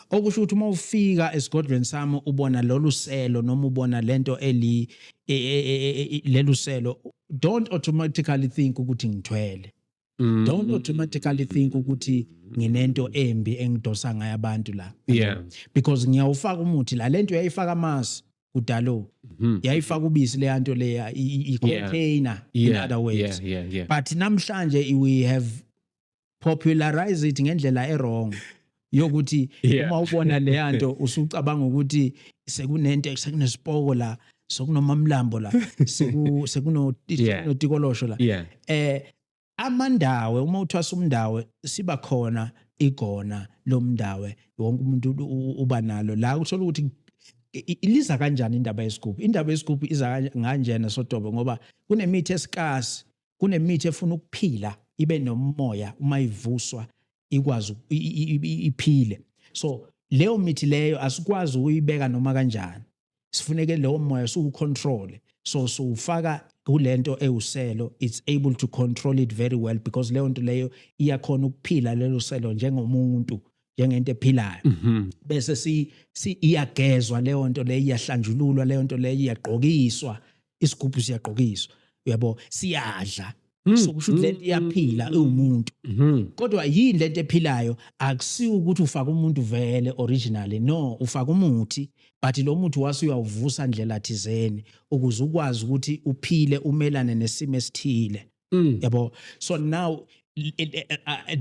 Okusho ukuthi uma ufika esigodlweni sami, ubona lolu selo noma ubona lento eli lelu selo, don't automatically think ukuthi ngithwele. Don't automatically think ukuthi nginento embi engidosa ngayo abantu la. Because ngiyawufaka umuthi la, lento yayifaka amasi kudalo, yayifaka ubisi leya nto leya, i-container in other words. But namhlanje we have popularized it ngendlela e-wrong yokuthi uma ubona leya nto usucabanga ukuthi sekunento, sekunesipoko la, sekunomamlambo la, sekuno notikolosho la. Amandawe, uma uthwasa umndawe, siba khona igona lomndawe, wonke umuntu uba nalo la. Uthola ukuthi iliza kanjani indaba yesigubhu. Indaba yesigubhu iza kanjena, Sotobe, ngoba kunemithi esikasi, kunemithi efuna ukuphila, ibe nomoya, uma ivuswa ikwazi iphile. So leyo mithi leyo asikwazi ukuyibeka noma kanjani, sifuneke lowo moya siwucontrol. So siwufaka kulento ewuselo. It's able to control it very well because leyo nto leyo iyakhona ukuphila, lelo selo, njengomuntu, njengento ephilayo. Bese si iyagezwa leyo nto leyo, iyahlanjululwa leyo nto leyo, iyagqokiswa isigubhu, siyagqokiswa, uyabo, siyadla. So kusho ukuthi lento iyaphila, iwumuntu. Kodwa yini lento ephilayo? Akusiwo ukuthi ufaka umuntu vele originally, no, ufaka umuthi, but lo muthi wase uyawuvusa ndlela thizeni ukuze ukwazi ukuthi uphile, umelane nesimo esithile. Yabo, so now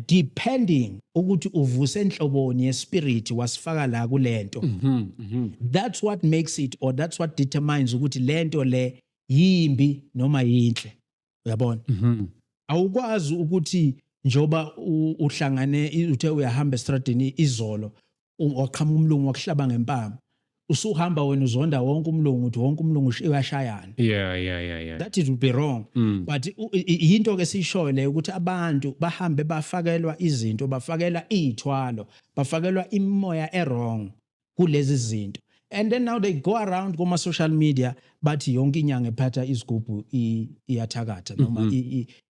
depending ukuthi uvuse enhloboni yespirit wasifaka la kulento, that's what makes it or that's what determines ukuthi lento le yimbi noma yinhle, uyabona. Awukwazi ukuthi Njoba uhlangane, uthe uyahamba estradini izolo, waqhamuka umlungu wakuhlaba ngempama, usuhamba wena uzonda wonke umlungu, uthi wonke umlungu uyashayana. That it would be wrong. But yinto ke siyishoyo leyo, ukuthi abantu bahambe bafakelwa izinto, bafakela iy'thwalo, bafakelwa imimoya e-wrong kulezi zinto, and then now they go around kuma social media bathi yonke inyanga ephatha isigubhu iyathakatha noma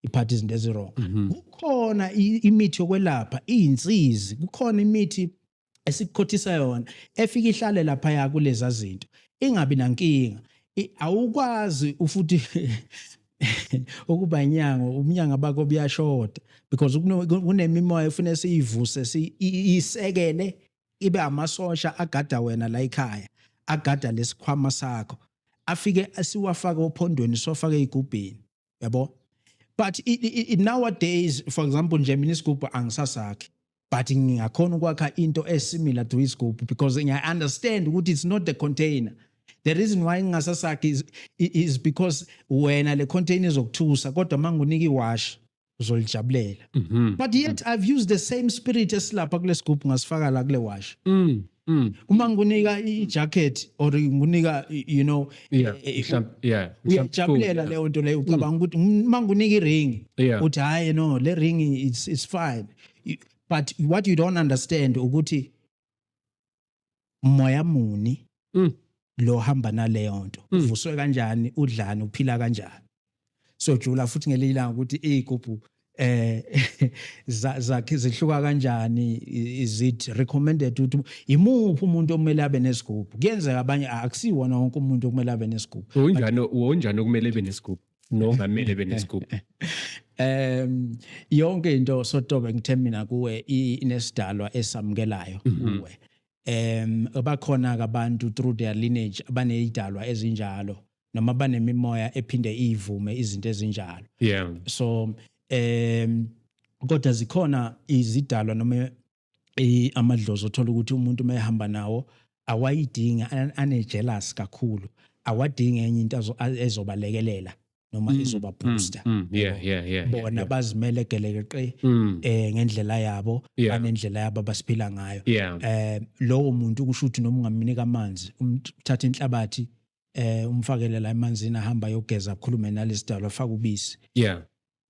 iphatha izinto ezi-wrong. Kukhona imithi yokwelapha iy'nsizi, kukhona imithi esikukhothisa yona efika ihlale laphaya kuleza zinto, ingabi nankinga. Awukwazi ufuthi ukuba inyanga, umnyanga bakho buyashoda, because kunemimoya efuna siyivuse, isekele, ibe amasosha agada wena la ekhaya, agada lesikhwama sakho, afike siwafake ophondweni, siwafake ey'gubhini, yabo. But nowadays, for example nje, mina isigubhu angisasakhi, but ngingakhona ukwakha into e-similar to isigubhu, because ngiya-understand ukuthi it's not the container. The reason why ngingasasakhi is because wena le container izokuthusa, kodwa uma ngunika iwashi uzolijabulela. But yet I've used the same spirit esilapha kule sigubhu, ngasifaka la kule washi. Uma ngikunika i-jacket or ngikunika uyajabulela leyo nto leyo, ucabanga ukuthi uma ngikunika i-ring, uthi, "Hayi no, le ring it's fine." But what you don't understand ukuthi moya muni lo hamba naleyo nto, uvuswe kanjani, udlani, uphila kanjani. So jula futhi ngelinye ilanga ukuthi iy'gubhu zakhe zihluka kanjani. Is it recommended ukuthi imuphi umuntu okumele abe nesigubhu? Kuyenzeka abanye, akusiwona wonke umuntu okumele abe nesigubhu. Unjani okumele ebe nesigubhu nongamele ebe nesigubhu? Yonke into, sotobe, ngithe mina kuwe inesidalwa esamukelayo kuwe. Bakhona ke abantu through their lineage abanezidalwa ezinjalo noma banemimoya ephinde ivume izinto ezinjalo. So kodwa zikhona izidalwa noma amadlozi othola ukuthi umuntu uma ehamba nawo awayidingi, ane-jealous kakhulu, awadingi enye into ezobalekelela noma ezoba booster. Bona bazimele gelekeqe ngendlela yabo, banendlela yabo abasiphila ngayo. Lowo muntu kusho ukuthi noma ungamnika amanzi, umthatha inhlabathi, umfakele la emanzini, ahamba ayogeza, akhulume nalesidalwa, afake ubisi,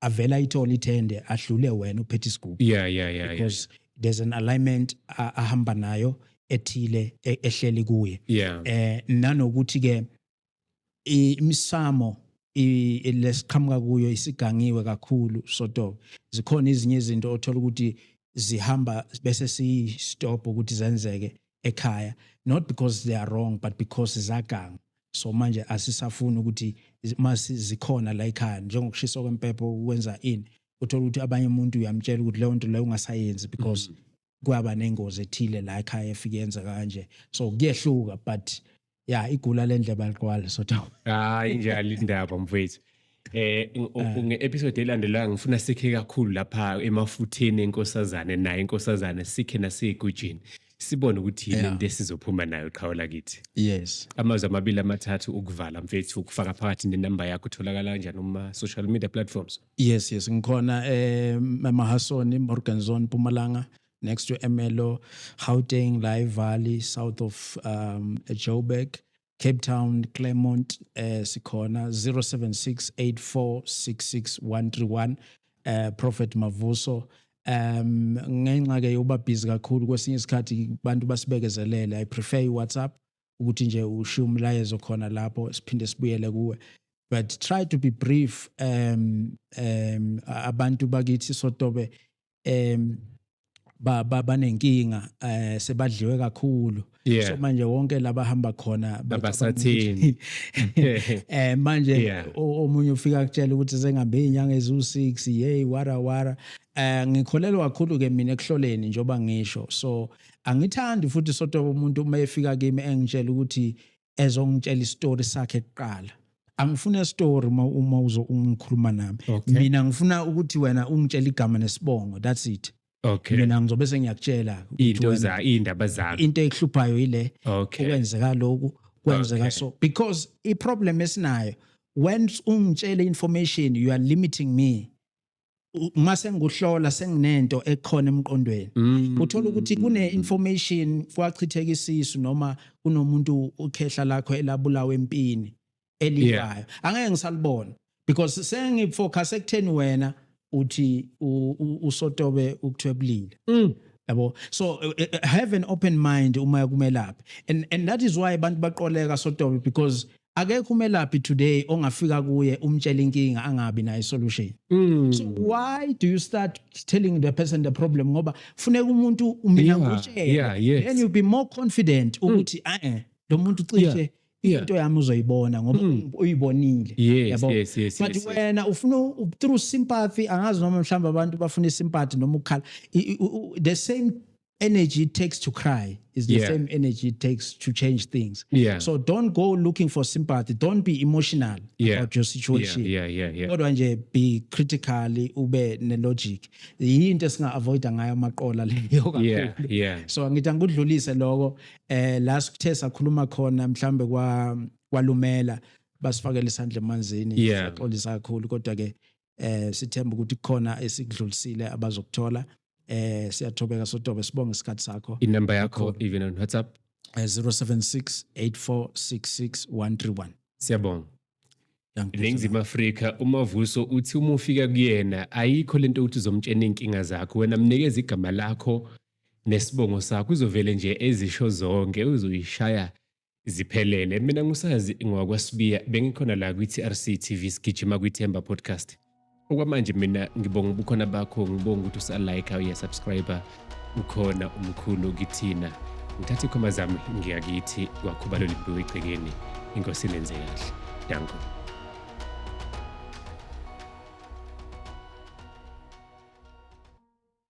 avela ayithole ithende, adlule wena uphethe isigubhu, because there's an alignment ahamba nayo ethile ehleli kuye. Nanokuthi ke imisamo lesiqhamuka kuyo isigangiwe kakhulu, soto zikhona ezinye izinto othola ukuthi zihamba bese si stop ukuthi zenzeke ekhaya, not because they are wrong, but because zaganga. So manje asisafuni ukuthi mase zikhona la ekhaya, njengokushiswa kwempepho, ukwenza ini, uthola ukuthi abanye umuntu uyamtshela ukuthi leyo nto leyo ungasayenzi because kuyaba nengozi ethile la ekhaya efike yenza kanje. So kuyehluka, but yeah, igula lendlebe aliqwala, soto. Hayi, njalo indaba, mfowethu. Nge-episode elandelayo ngifuna sikhe kakhulu lapha emafutheni enkosazane, naye inkosazane, sikhe naseyigujini, sibone ukuthi yini into esizophuma nayo, qhawe lakithi. Yes. Amazwi amabili amathathu ukuvala, mfethu, ukufaka phakathi nenamba yakho, utholakala kanjani uma social media platforms? Yes, ngikhona eMahasoni, Morgenzon, Mpumalanga, next to Ermelo, Gauteng, Live Valley, south of Joburg, Cape Town, Claremont, sikhona 0768466131, Prophet Mavuso. Ngenxa ke yokuba busy kakhulu kwesinye isikhathi, bantu basibekezelele, I prefer iWhatsApp, ukuthi nje ushiye umlayezo khona lapho, siphinde sibuyele kuwe, but try to be brief. Abantu bakithi, sotobe, ba banenkinga, sebadliwe kakhulu. So manje wonke labahamba khona bacabanga Abasatheni. Manje omunye ufika akutshela ukuthi sengihambe izinyanga eziwu6, hey, wara wara. Ngikholelwa kakhulu ke mina ekuhloleni, njoba ngisho. So angithandi futhi, sotobe, umuntu uma efika kimi engitshela ukuthi ezongitshela isitori sakhe kuqala. Angifune story uma uzo ungikhuluma nami. Mina ngifuna ukuthi wena ungitshele igama nesibongo, that's it. Mina ngizobe sengiyakutshela ukuthi Into wena za indaba zakho. Into ekuhluphayo ile, ukwenzeka lokhu, kwenzeka. So because i-problem esinayo, when ungitshele information, you are limiting me. Mase ngikuhlola senginento ekhona emqondweni, uthola ukuthi kune information, kwachitheka isisu noma kunomuntu ukhehla lakho elabulawa empini elivayo, angeke ngisalibona because sengifocus ekutheni wena uthi usotobe ukuthwebulile, yabo. So have an open mind uma kumelaphi, and that is why abantu baqoleka, sotobe, because akekho umelaphi today ongafika kuye umtshela inkinga angabi nayo solution. So why do you start telling the person the problem? Ngoba funeka umuntu mina ngikutshele, then you'll be more confident ukuthi eh lo muntu cishe into yami uzoyibona ngoba uyibonile. Yabo? Yes. But wena ufuna through sympathy, angazi noma mhlawumbe abantu bafuna isympathy noma ukukhala. The same energy it takes to cry is the same energy it takes to change things. So don't go looking for sympathy, don't be emotional about your situation, kodwa nje be critically, ube ne-logic. Yinto esinga-avoida ngayo amaqola leyo kakhulu. So ngithi angikudlulise lokho. La sikuthe sakhuluma khona mhlambe kwa kwalumela basifakele isandla emanzini. Siyaxolisa kakhulu, kodwa ke sithemba ukuthi kukhona esikudlulisile abazokuthola. Siyathobeka, sotobe, sibonge isikhathi sakho. Inamba yakho, even on WhatsApp? 076 8466 131. Siyabonga. Dankie. Ningizimu Afrika, uMavuso uthi uma ufika kuyena ayikho lento ukuthi uzomtshena inkinga zakho. Wena mnikeza igama lakho nesibongo sakho, uzovele nje ezisho zonke, uzoyishaya ziphelele. Mina ngusazi ngowakwaSibiya, bengikhona la kwi-TRC TV, sigijima kwiThemba Podcast. Okwamanje mina ngibonga ubukhona bakho, ngibonga ukuthi usalike, uyasubscribe, ukhona umkhulu kithina. Ngithatha ikhoma zami ngiyakithi kwakhubalo limbiwe egcekeni. Inkosi nenze kahle. Danko.